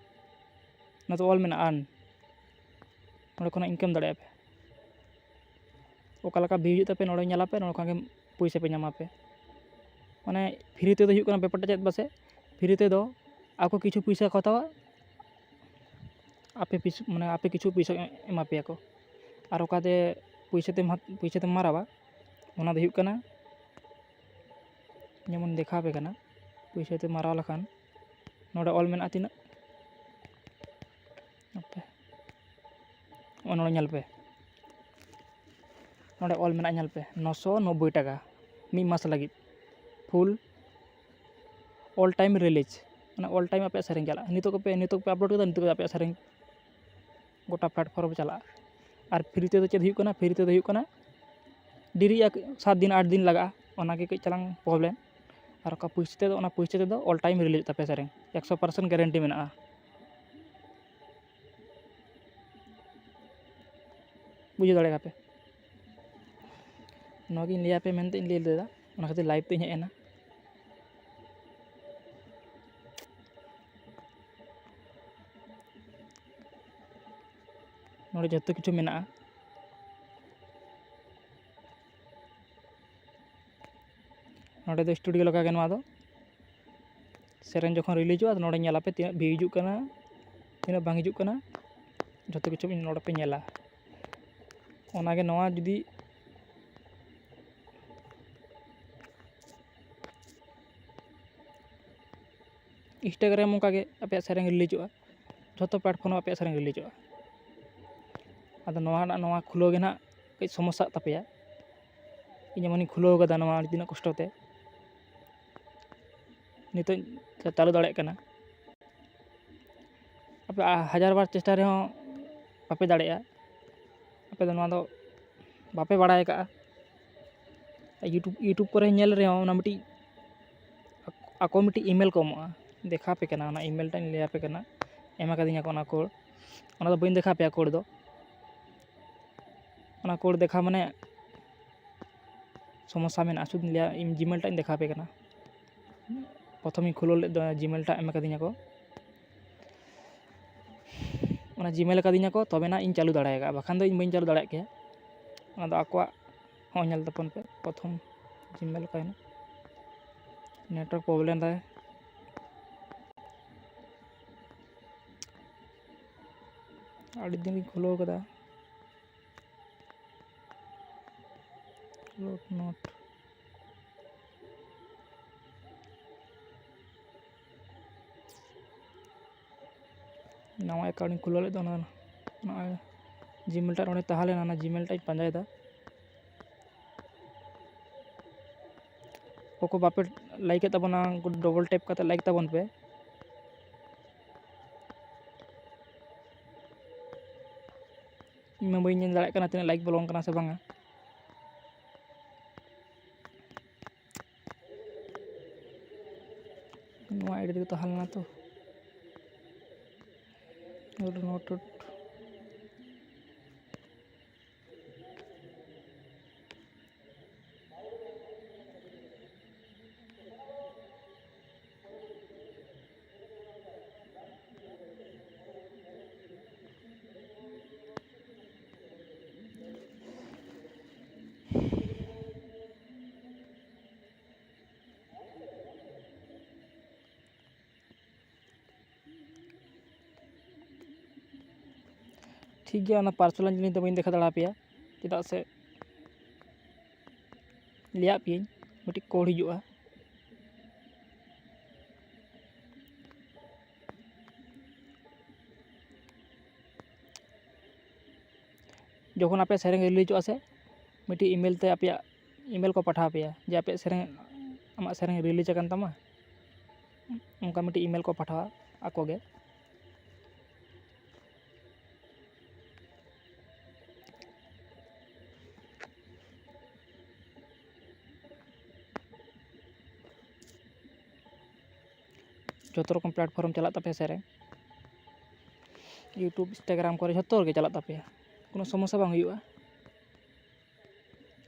ᱱᱚᱣᱟ ᱫᱚ ᱚᱞ ᱢᱮᱱᱟᱜᱼᱟ earn᱾ ᱱᱚᱰᱮ ᱠᱷᱚᱱᱟᱜ income ᱫᱟᱲᱮᱭᱟᱜᱼᱟ ᱯᱮ᱾ ᱚᱠᱟ ᱞᱮᱠᱟ view ᱦᱤᱡᱩᱜ ᱛᱟᱯᱮ, ᱱᱚᱰᱮ ᱧᱮᱞᱟᱯᱮ, ᱱᱚᱰᱮ ᱠᱷᱚᱱᱟᱜ ᱜᱮ ᱯᱚᱭᱥᱟ ᱯᱮ ᱧᱟᱢᱟᱯᱮ᱾ ᱢᱟᱱᱮ free ᱛᱮᱫᱚ ᱦᱩᱭᱩᱜ ᱠᱟᱱᱟ ᱵᱮᱯᱟᱨᱴᱟ ᱪᱮᱫ ᱢᱟᱥᱮ? Free ᱛᱮᱫᱚ ᱟᱠᱚ ᱠᱤᱪᱷᱩ ᱯᱚᱭᱥᱟ ᱠᱚ ᱦᱟᱛᱟᱣᱟ, ᱟᱯᱮ ᱯᱤᱥ-, ᱢᱟᱱᱮ ᱟᱯᱮ ᱠᱤᱪᱷᱩ ᱯᱚᱭᱥᱟ ᱮᱢᱟ ᱯᱮᱭᱟ ᱠᱚ᱾ ᱟᱨ ᱚᱠᱟᱛᱮ ᱯᱚᱭᱥᱟ ᱛᱮᱢ ᱦᱟᱛ-, ᱯᱚᱭᱥᱟ ᱛᱮᱢ ᱢᱟᱨᱟᱣᱟ, ᱚᱱᱟ ᱫᱚ ᱦᱩᱭᱩᱜ ᱠᱟᱱᱟ, ᱡᱮᱢᱚᱱ ᱫᱮᱠᱷᱟᱣ ᱟᱯᱮ ᱠᱟᱱᱟ, ᱯᱚᱭᱥᱟ ᱛᱮ ᱢᱟᱨᱟᱣ ᱞᱮᱠᱷᱟᱱ ᱱᱚᱰᱮ ᱚᱞ ᱢᱮᱱᱟᱜᱼᱟ ᱛᱤᱱᱟᱹᱜ? ᱦᱟᱯᱮ, ᱱᱚᱜᱼᱚ ᱱᱚᱰᱮ ᱧᱮᱞ ᱯᱮ, ᱱᱚᱰᱮ ᱚᱞ ᱢᱮᱱᱟᱜᱼᱟ, ᱧᱮᱞ ᱯᱮ, ᱱᱚᱥᱚ ᱱᱚᱵᱵᱳᱭ ᱴᱟᱠᱟ ᱢᱤᱫ ᱢᱟᱥ ᱞᱟᱹᱜᱤᱫ, full all time release, ᱢᱟᱱᱮ all time ᱟᱯᱮᱭᱟᱜ ᱥᱮᱨᱮᱧ ᱪᱟᱞᱟᱜᱼᱟ᱾ ᱱᱤᱛᱚᱜ ᱯᱮ, ᱱᱤᱛᱚᱜ ᱯᱮ upload ᱠᱮᱫᱟ, ᱱᱤᱛᱚᱜ ᱜᱮ ᱟᱯᱮᱭᱟᱜ ᱥᱮᱨᱮᱧ ᱜᱚᱴᱟ platform ᱨᱮ ᱪᱟᱞᱟᱜᱼᱟ᱾ ᱟᱨ free ᱛᱮᱫᱚ ᱪᱮᱫ ᱦᱩᱭᱩᱜ ᱠᱟᱱᱟ? Free ᱛᱮᱫᱚ ᱦᱩᱭᱩᱜ ᱠᱟᱱᱟ ᱰᱮᱨᱤᱜᱼᱟ, ᱥᱟᱛ ᱫᱤᱱ ᱟᱴ ᱫᱤᱱ ᱞᱟᱜᱟᱜᱼᱟ, ᱚᱱᱟᱜᱮ ᱠᱟᱹᱡ ᱪᱟᱞᱟᱝ problem᱾ ᱟᱨ ᱚᱠᱟ ᱯᱩᱭᱥᱟᱹ ᱛᱮᱫᱚ, ᱚᱱᱟ ᱯᱩᱭᱥᱟᱹ ᱛᱮᱫᱚ all time release ᱛᱟᱯᱮ ᱥᱮᱨᱮᱧ, ᱮᱠᱥᱚ percent guarantee ᱢᱮᱱᱟᱜᱼᱟ᱾ ᱵᱩᱡᱷᱟᱹᱣ ᱫᱟᱲᱮᱭᱟᱜᱼᱟ ᱯᱮ᱾ ᱱᱚᱣᱟᱜᱤᱧ ᱞᱟᱹᱭᱟᱯᱮ ᱢᱮᱱᱛᱮ ᱤᱧ ᱞᱟᱹᱭ ᱞᱮᱫᱟ, ᱚᱱᱟ ᱠᱷᱟᱹᱛᱤᱨ live ᱛᱮᱧ ᱦᱮᱡ ᱮᱱᱟ᱾ ᱱᱚᱰᱮ ᱡᱚᱛᱚ ᱠᱤᱪᱷᱩ ᱢᱮᱱᱟᱜᱼᱟ᱾ ᱱᱚᱰᱮ ᱫᱚ studio ᱞᱮᱠᱟᱜᱮ ᱱᱚᱣᱟ ᱫᱚ᱾ ᱥᱮᱨᱮᱧ ᱡᱚᱠᱷᱚᱱ releaseᱚᱜᱼᱟ, ᱱᱚᱰᱮ ᱧᱮᱞᱟᱯᱮ ᱛᱤᱱᱟᱹᱜ view ᱦᱤᱡᱩᱜ ᱠᱟᱱᱟ, ᱛᱤᱱᱟᱹᱜ ᱵᱟᱝ ᱦᱤᱡᱩᱜ ᱠᱟᱱᱟ, ᱡᱚᱛᱚ ᱠᱤᱪᱷᱩ ᱱᱚᱰᱮ ᱯᱮ ᱧᱮᱞᱟ᱾ ᱚᱱᱟᱜᱮ ᱱᱚᱣᱟ ᱡᱩᱫᱤ Instagram ᱚᱱᱠᱟᱜᱮ ᱟᱯᱮᱭᱟᱜ ᱥᱮᱨᱮᱧ releaseᱚᱜᱼᱟ, ᱡᱷᱚᱛᱚ platform ᱟᱯᱮᱭᱟᱜ ᱥᱮᱨᱮᱧ releaseᱚᱜᱼᱟ᱾ ᱟᱫᱚ ᱱᱚᱣᱟ ᱨᱮᱱᱟᱜ, ᱱᱚᱣᱟ ᱠᱷᱩᱞᱟᱹᱣ ᱜᱮ ᱱᱟᱦᱟᱜ ᱠᱟᱹᱡ ᱥᱚᱢᱚᱥᱥᱟᱜ ᱛᱟᱯᱮᱭᱟ᱾ ᱤᱧ ᱡᱮᱢᱚᱱᱤᱧ ᱠᱷᱩᱞᱟᱹᱣ ᱠᱟᱫᱟ ᱱᱚᱣᱟ ᱟᱹᱰᱤ ᱛᱤᱱᱟᱹᱜ ᱠᱚᱥᱴᱚ ᱛᱮ, ᱱᱤᱛᱚᱜ ᱪᱟᱹᱞᱩ ᱫᱟᱲᱮᱭᱟᱜ ᱠᱟᱱᱟ᱾ ᱟᱯᱮ ᱦᱟᱡᱟᱨ ᱵᱟᱨ ᱪᱮᱥᱴᱟ ᱨᱮᱦᱚᱸ ᱵᱟᱯᱮ ᱫᱟᱲᱮᱭᱟᱜᱼᱟ᱾ ᱟᱯᱮ ᱫᱚ ᱱᱚᱣᱟ ᱫᱚ ᱵᱟᱯᱮ ᱵᱟᱲᱟᱭ ᱟᱠᱟᱫᱼᱟ᱾ YouTube, YouTube ᱠᱚᱨᱮ ᱧᱮᱞ ᱨᱮᱦᱚᱸ ᱚᱱᱟ ᱢᱤᱫᱴᱤᱡ ᱟᱠᱚ ᱢᱤᱫᱴᱤᱡ email ᱠᱚ ᱮᱢᱚᱜᱼᱟ, ᱫᱮᱠᱷᱟᱣ ᱟᱯᱮ ᱠᱟᱱᱟ, ᱚᱱᱟ email ᱴᱟᱜ ᱤᱧ ᱞᱟᱹᱭ ᱟᱯᱮ ᱠᱟᱱᱟ, ᱮᱢ ᱟᱠᱟᱫᱤᱧᱟ ᱠᱚ ᱚᱱᱟ code᱾ ᱚᱱᱟ ᱫᱚ ᱵᱟᱹᱧ ᱫᱮᱠᱷᱟᱣ ᱟᱯᱮᱭᱟ code ᱫᱚ, ᱚᱱᱟ code ᱫᱮᱠᱷᱟᱣ ᱢᱟᱱᱮ ᱥᱚᱢᱚᱥᱥᱟ ᱢᱮᱱᱟᱜᱼᱟ᱾ ᱥᱩᱫᱷᱩᱧ ᱞᱟᱹᱭᱟ, ᱤᱧ Gmail ᱴᱟᱜ ᱤᱧ ᱫᱮᱠᱷᱟᱣ ᱟᱯᱮ ᱠᱟᱱᱟ᱾ ᱯᱨᱚᱛᱷᱚᱢᱤᱧ ᱠᱷᱩᱞᱟᱹᱣ ᱞᱮᱫ ᱫᱚ Gmail ᱴᱟᱜ ᱮᱢ ᱟᱠᱟᱫᱤᱧᱟ ᱠᱚ, ᱚᱱᱟ Gmail ᱟᱠᱟᱫᱤᱧᱟ ᱠᱚ, ᱛᱚᱵᱮᱱᱟᱜ ᱤᱧ ᱪᱟᱹᱞᱩ ᱫᱟᱲᱮ ᱟᱠᱟᱫᱼᱟ, ᱵᱟᱠᱷᱟᱱ ᱫᱚ ᱤᱧ ᱵᱟᱹᱧ ᱪᱟᱹᱞᱩ ᱫᱟᱲᱮᱭᱟᱜ ᱠᱮᱭᱟ᱾ ᱚᱱᱟ ᱫᱚ ᱟᱠᱚᱣᱟᱜ ᱦᱚᱸ ᱧᱮᱞ ᱛᱟᱵᱚᱱ ᱯᱮ, ᱯᱨᱚᱛᱷᱚᱢ Gmail ᱚᱠᱟᱭᱮᱱᱟ, network problem ᱫᱟᱭ᱾ ᱟᱹᱰᱤ ᱫᱤᱱ ᱨᱤᱧ ᱠᱷᱩᱞᱟᱹᱣ ᱠᱟᱫᱟ, load not᱾ ᱱᱟᱣᱟ account ᱤᱧ ᱠᱷᱩᱞᱟᱹᱣ ᱞᱮᱫ ᱫᱚ, ᱚᱱᱟ ᱱᱚᱜᱼᱚᱭ Gmail ᱴᱟᱜ ᱱᱚᱰᱮ ᱛᱟᱦᱮᱸ ᱞᱮᱱᱟ, ᱚᱱᱟ Gmail ᱴᱟᱜ ᱤᱧ ᱯᱟᱸᱡᱟᱭᱮᱫᱟ᱾ ᱚᱠᱚᱭ ᱠᱚ ᱵᱟᱯᱮ like ᱮᱫ ᱛᱟᱵᱚᱱᱟ, ᱩᱱᱠᱩ double tap ᱠᱟᱛᱮ like ᱛᱟᱵᱚᱱ ᱯᱮ᱾ ᱤᱧ ᱢᱟ ᱵᱟᱹᱧ ᱧᱮᱞ ᱫᱟᱲᱮᱭᱟᱜ ᱠᱟᱱᱟ ᱛᱤᱱᱟᱹᱜ like ᱵᱚᱞᱚᱱ ᱠᱟᱱᱟ ᱥᱮ ᱵᱟᱝᱟ᱾ ᱱᱚᱣᱟ ID ᱨᱮᱜᱮ ᱛᱟᱦᱮᱸ ᱞᱮᱱᱟ ᱛᱚ, ᱱᱚᱣᱟ ᱴᱩᱴ᱾ ᱴᱷᱤᱠ ᱜᱮᱭᱟ, ᱚᱱᱟ personal ᱡᱤᱱᱤᱥ ᱫᱚ ᱵᱟᱹᱧ ᱫᱮᱠᱷᱟᱣ ᱫᱟᱲᱮ ᱟᱯᱮᱭᱟ, ᱪᱮᱫᱟᱜ ᱥᱮ ᱞᱟᱹᱭᱟᱫ ᱯᱮᱭᱟᱹᱧ ᱢᱤᱫᱴᱤᱡ code ᱦᱤᱡᱩᱜᱼᱟ᱾ ᱡᱚᱠᱷᱚᱱ ᱟᱯᱮ ᱥᱮᱨᱮᱧ releaseᱚᱜᱼᱟ ᱥᱮ, ᱢᱤᱫᱴᱤᱡ email ᱛᱮ ᱟᱯᱮᱭᱟᱜ email ᱠᱚ ᱯᱟᱴᱷᱟᱣ ᱟᱯᱮᱭᱟ ᱡᱮ ᱟᱯᱮᱭᱟᱜ ᱥᱮᱨᱮᱧ, ᱟᱢᱟᱜ ᱥᱮᱨᱮᱧ release ᱟᱠᱟᱱ ᱛᱟᱢᱟ, ᱚᱱᱠᱟ ᱢᱤᱫᱴᱤᱡ email ᱠᱚ ᱯᱟᱴᱷᱟᱣᱟ ᱟᱠᱚ ᱜᱮ᱾ ᱡᱚᱛᱚ ᱨᱚᱠᱚᱢ platform ᱪᱟᱞᱟᱜ ᱛᱟᱯᱮᱭᱟ ᱥᱮᱨᱮᱧ, YouTube, Instagram ᱠᱚᱨᱮ ᱡᱷᱚᱛᱚ ᱨᱮᱜᱮ ᱪᱟᱞᱟᱜ ᱛᱟᱯᱮᱭᱟ, ᱠᱳᱱᱳ ᱥᱚᱢᱚᱥᱥᱟ ᱵᱟᱝ ᱦᱩᱭᱩᱜᱼᱟ᱾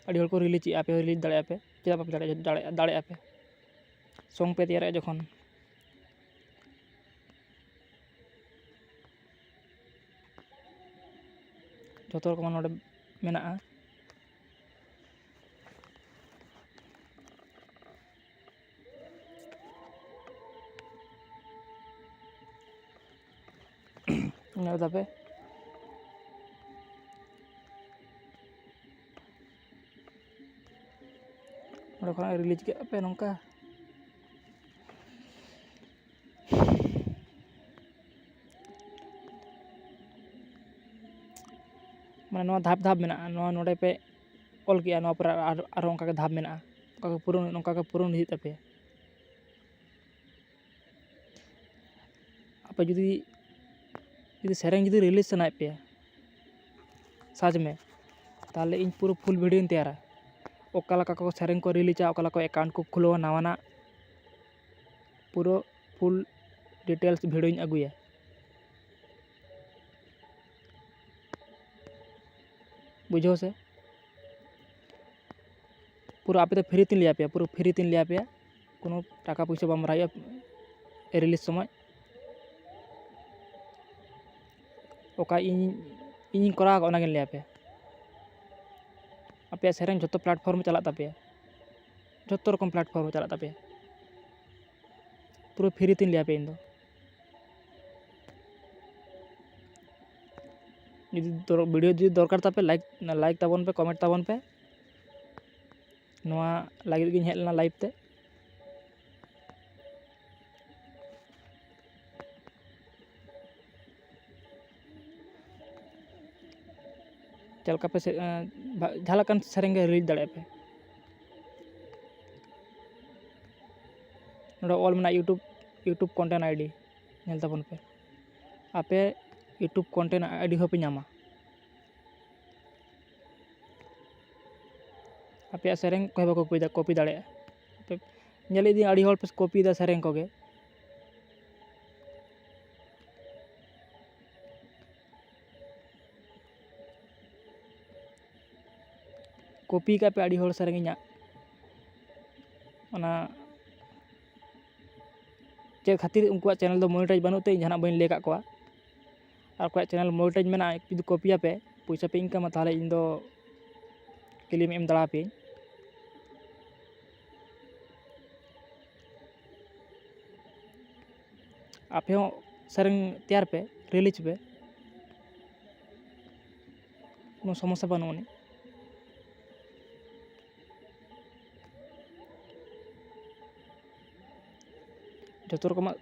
ᱟᱹᱰᱤ ᱦᱚᱲ ᱠᱚ release ᱮᱫᱼᱟ, ᱟᱯᱮ ᱦᱚᱸ release ᱫᱟᱲᱮᱭᱟᱜᱼᱟ ᱯᱮ, ᱪᱮᱫᱟᱜ ᱵᱟᱯᱮ ᱫᱟᱲᱮᱭᱟᱜᱼᱟ? ᱫᱟᱲᱮᱭᱟᱜᱼᱟ, ᱫᱟᱲᱮᱭᱟᱜᱼᱟ ᱯᱮ᱾ Song ᱯᱮ ᱛᱮᱭᱟᱨᱮᱜᱼᱟ ᱡᱚᱠᱷᱚᱱ, ᱡᱚᱛᱚ ᱨᱚᱠᱚᱢᱟᱜ ᱱᱚᱰᱮ ᱢᱮᱱᱟᱜᱼᱟ᱾ ᱧᱮᱞ ᱫᱟᱯᱮ, ᱱᱚᱰᱮ ᱠᱷᱚᱱᱟᱜ release ᱠᱮᱫ ᱯᱮ ᱱᱚᱝᱠᱟ᱾ ᱢᱟᱱᱮ ᱱᱚᱣᱟ ᱫᱷᱟᱯ ᱫᱷᱟᱯ ᱢᱮᱱᱟᱜᱼᱟ, ᱱᱚᱣᱟ ᱱᱚᱰᱮ ᱯᱮ ᱚᱞ ᱠᱮᱜᱼᱟ, ᱱᱚᱣᱟ ᱯᱚᱨᱮ ᱟᱨ, ᱟᱨᱦᱚᱸ ᱚᱱᱠᱟ ᱜᱮ ᱫᱷᱟᱯ ᱢᱮᱱᱟᱜᱼᱟ, ᱚᱱᱠᱟ ᱜᱮ ᱯᱩᱨᱚᱱ, ᱱᱚᱝᱠᱟ ᱜᱮ ᱯᱩᱨᱚᱱ ᱤᱫᱤᱜ ᱛᱟᱯᱮᱭᱟ᱾ ᱟᱯᱮ ᱡᱩᱫᱤ, ᱡᱩᱫᱤ ᱥᱮᱨᱮᱧ ᱡᱩᱫᱤ release ᱥᱟᱱᱟᱭᱮᱫ ᱯᱮᱭᱟ, search ᱢᱮ, ᱛᱟᱦᱚᱞᱮ ᱤᱧ ᱯᱩᱨᱟᱹ full video ᱧ ᱛᱮᱭᱟᱨᱟ, ᱚᱠᱟ ᱞᱮᱠᱟ ᱠᱚ ᱥᱮᱨᱮᱧ ᱠᱚ releaseᱟ, ᱚᱠᱟ ᱞᱮᱠᱟ ᱠᱚ account ᱠᱚ ᱠᱷᱩᱞᱟᱹᱣᱟ ᱱᱟᱣᱟᱱᱟᱜ, ᱯᱩᱨᱟᱹ full details video ᱧ ᱟᱹᱜᱩᱭᱟ᱾ ᱵᱩᱡᱷᱟᱹᱣ ᱥᱮ? ᱯᱩᱨᱟᱹ ᱟᱯᱮ ᱫᱚ free ᱛᱤᱧ ᱞᱟᱹᱭ ᱟᱯᱮᱭᱟ, ᱯᱩᱨᱟᱹ free ᱛᱤᱧ ᱞᱟᱹᱭ ᱟᱯᱮᱭᱟ, ᱠᱳᱱᱳ ᱴᱟᱠᱟ ᱯᱩᱭᱥᱟᱹ ᱵᱟᱝ ᱵᱷᱚᱨᱟᱣ ᱦᱩᱭᱩᱜᱼᱟ release ᱥᱚᱢᱚᱭ᱾ ᱚᱠᱟ ᱤᱧ, ᱤᱧᱤᱧ ᱠᱚᱨᱟᱣ ᱟᱠᱟᱫ, ᱚᱱᱟᱜᱤᱧ ᱞᱟᱹᱭ ᱟᱯᱮᱭᱟ᱾ ᱟᱯᱮᱭᱟᱜ ᱥᱮᱨᱮᱧ ᱡᱷᱚᱛᱚ platform ᱨᱮ ᱪᱟᱞᱟᱜ ᱛᱟᱯᱮᱭᱟ, ᱡᱷᱚᱛᱚ ᱨᱚᱠᱚᱢ platform ᱨᱮ ᱪᱟᱞᱟᱜ ᱛᱟᱯᱮᱭᱟ, ᱯᱩᱨᱟᱹ free ᱛᱤᱧ ᱞᱟᱹᱭ ᱟᱯᱮᱭᱟ ᱤᱧ ᱫᱚ᱾ ᱡᱩᱫᱤ ᱫᱚᱨ-, video ᱡᱩᱫᱤ ᱫᱚᱨᱠᱟᱨ ᱛᱟᱯᱮ, like, like ᱛᱟᱵᱚᱱ ᱯᱮ, comment ᱛᱟᱵᱚᱱ ᱯᱮ᱾ ᱱᱚᱣᱟ ᱞᱟᱹᱜᱤᱫ ᱜᱤᱧ ᱦᱮᱡ ᱞᱮᱱᱟ live ᱛᱮ᱾ ᱪᱮᱫ ᱞᱮᱠᱟ ᱯᱮ ᱥᱮ-, ᱮᱸ, ᱵᱷᱟ-, ᱡᱟᱦᱟᱸ ᱞᱮᱠᱟᱱ ᱥᱮᱨᱮᱧ ᱜᱮ release ᱫᱟᱲᱮᱭᱟᱜᱼᱟ ᱯᱮ᱾ ᱱᱚᱰᱮ ᱚᱞ ᱢᱮᱱᱟᱜᱼᱟ YouTube, YouTube content ID, ᱧᱮᱞ ᱛᱟᱵᱚᱱ ᱯᱮ᱾ ᱟᱯᱮ YouTube content ID ᱦᱚᱸ ᱯᱮ ᱧᱟᱢᱟ᱾ ᱟᱯᱮᱭᱟᱜ ᱥᱮᱨᱮᱧ ᱚᱠᱚᱭ ᱦᱚᱸ ᱵᱟᱠᱚ copy ᱫᱟ-, copy ᱫᱟᱲᱮᱭᱟᱜᱼᱟ᱾ ᱟᱯᱮ ᱧᱮᱞ ᱤᱫᱤ, ᱟᱹᱰᱤ ᱦᱚᱲ ᱯᱮ copy ᱫᱟ ᱥᱮᱨᱮᱧ ᱠᱚᱜᱮ᱾ ᱠᱚᱯᱤ ᱠᱟᱜ ᱯᱮ ᱟᱹᱰᱤ ᱦᱚᱲ ᱥᱮᱨᱮᱧ ᱤᱧᱟᱹᱜ᱾ ᱚᱱᱟ ᱪᱮᱫ ᱠᱷᱟᱹᱛᱤᱨ ᱩᱱᱠᱩᱣᱟᱜ ᱪᱮᱱᱮᱞ ᱫᱚ ᱢᱚᱱᱤᱴᱟᱭᱤᱡᱽ ᱵᱟᱹᱱᱩᱜ ᱛᱮ ᱤᱧ ᱡᱟᱦᱟᱱᱟᱜ ᱵᱟᱹᱧ ᱞᱟᱹᱭ ᱟᱠᱟᱫ ᱠᱚᱣᱟ᱾ ᱟᱨ ᱚᱠᱚᱭᱟᱜ ᱪᱮᱱᱮᱞ ᱢᱚᱱᱤᱴᱟᱭᱤᱡᱽ ᱢᱮᱱᱟᱜᱼᱟ, ᱡᱩᱫᱤ ᱠᱚᱯᱤᱭᱟᱯᱮ, ᱯᱚᱭᱥᱟ ᱯᱮ ᱤᱱᱠᱟᱢᱟ, ᱛᱟᱦᱚᱞᱮ ᱤᱧ ᱫᱚ ᱠᱞᱮᱢ ᱮᱢ ᱫᱟᱲᱮᱭᱟᱯᱮᱭᱟᱹᱧ᱾ ᱟᱯᱮ ᱦᱚᱸ ᱥᱮᱨᱮᱧ ᱛᱮᱭᱟᱨ ᱯᱮ, ᱨᱤᱞᱤᱡᱽ ᱯᱮ, ᱠᱳᱱᱳ ᱥᱚᱢᱚᱥᱥᱟ ᱵᱟᱹᱱᱩᱜ ᱟᱹᱱᱤᱡ᱾ ᱡᱚᱛᱚ ᱨᱚᱠᱚᱢᱟᱜ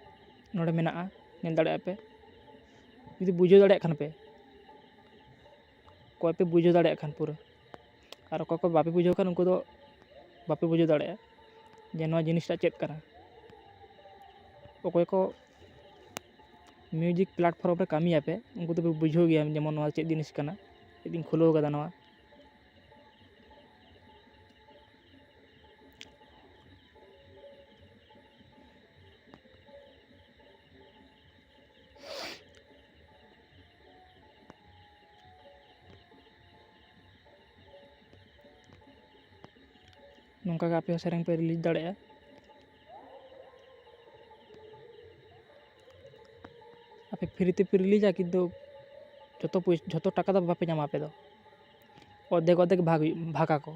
ᱱᱚᱰᱮ ᱢᱮᱱᱟᱜᱼᱟ, ᱧᱮᱞ ᱫᱟᱲᱮᱭᱟᱜᱼᱟ ᱯᱮ᱾ ᱡᱩᱫᱤ ᱵᱩᱡᱷᱟᱹᱣ ᱫᱟᱲᱮᱭᱟᱜ ᱠᱷᱟᱱ ᱯᱮ, ᱚᱠᱚᱭ ᱯᱮ ᱵᱩᱡᱷᱟᱹᱣ ᱫᱟᱲᱮᱭᱟᱜ ᱠᱷᱟᱱ ᱯᱩᱨᱟᱹ, ᱟᱨ ᱚᱠᱚᱭ ᱠᱚ ᱵᱟᱯᱮ ᱵᱩᱡᱷᱟᱹᱣ ᱠᱷᱟᱱ ᱩᱱᱠᱩ ᱫᱚ ᱵᱟᱯᱮ ᱵᱩᱡᱷᱟᱹᱣ ᱫᱟᱲᱮᱭᱟᱜᱼᱟ ᱡᱮ ᱱᱚᱣᱟ ᱡᱤᱱᱤᱥᱴᱟ ᱪᱮᱫ ᱠᱟᱱᱟ᱾ ᱚᱠᱚᱭ ᱠᱚ ᱢᱤᱭᱩᱡᱤᱠ ᱯᱞᱟᱴᱯᱷᱚᱨᱢ ᱨᱮ ᱠᱟᱹᱢᱤᱭᱟᱯᱮ, ᱩᱱᱠᱩ ᱫᱚᱯᱮ ᱵᱩᱡᱷᱟᱹᱣ ᱜᱮᱭᱟ ᱡᱮᱢᱚᱱ ᱱᱚᱣᱟ ᱪᱮᱫ ᱡᱤᱱᱤᱥ ᱠᱟᱱᱟ, ᱪᱮᱫ ᱤᱧ ᱠᱷᱩᱞᱟᱹᱣ ᱠᱟᱫᱟ ᱱᱚᱣᱟ᱾ ᱱᱚᱝᱠᱟ ᱜᱮ ᱟᱯᱮ ᱦᱚᱸ ᱥᱮᱨᱮᱧ ᱯᱮ ᱨᱤᱞᱤᱡᱽ ᱫᱟᱲᱮᱭᱟᱜᱼᱟ᱾ ᱟᱯᱮ ᱯᱷᱨᱤ ᱛᱮᱯᱮ ᱨᱤᱞᱤᱡᱟ, ᱠᱤᱱᱛᱩ ᱡᱚᱛᱚ ᱯᱚᱭ-, ᱡᱚᱛᱚ ᱴᱟᱠᱟ ᱫᱚ ᱵᱟᱯᱮ ᱧᱟᱢᱟ ᱟᱯᱮ ᱫᱚ᱾ ᱚᱨᱫᱷᱮᱠ ᱚᱨᱫᱷᱮᱠ ᱵᱷᱟᱜᱽ ᱦᱩᱭᱩᱜ, ᱵᱷᱟᱜᱽ ᱟᱠᱚ᱾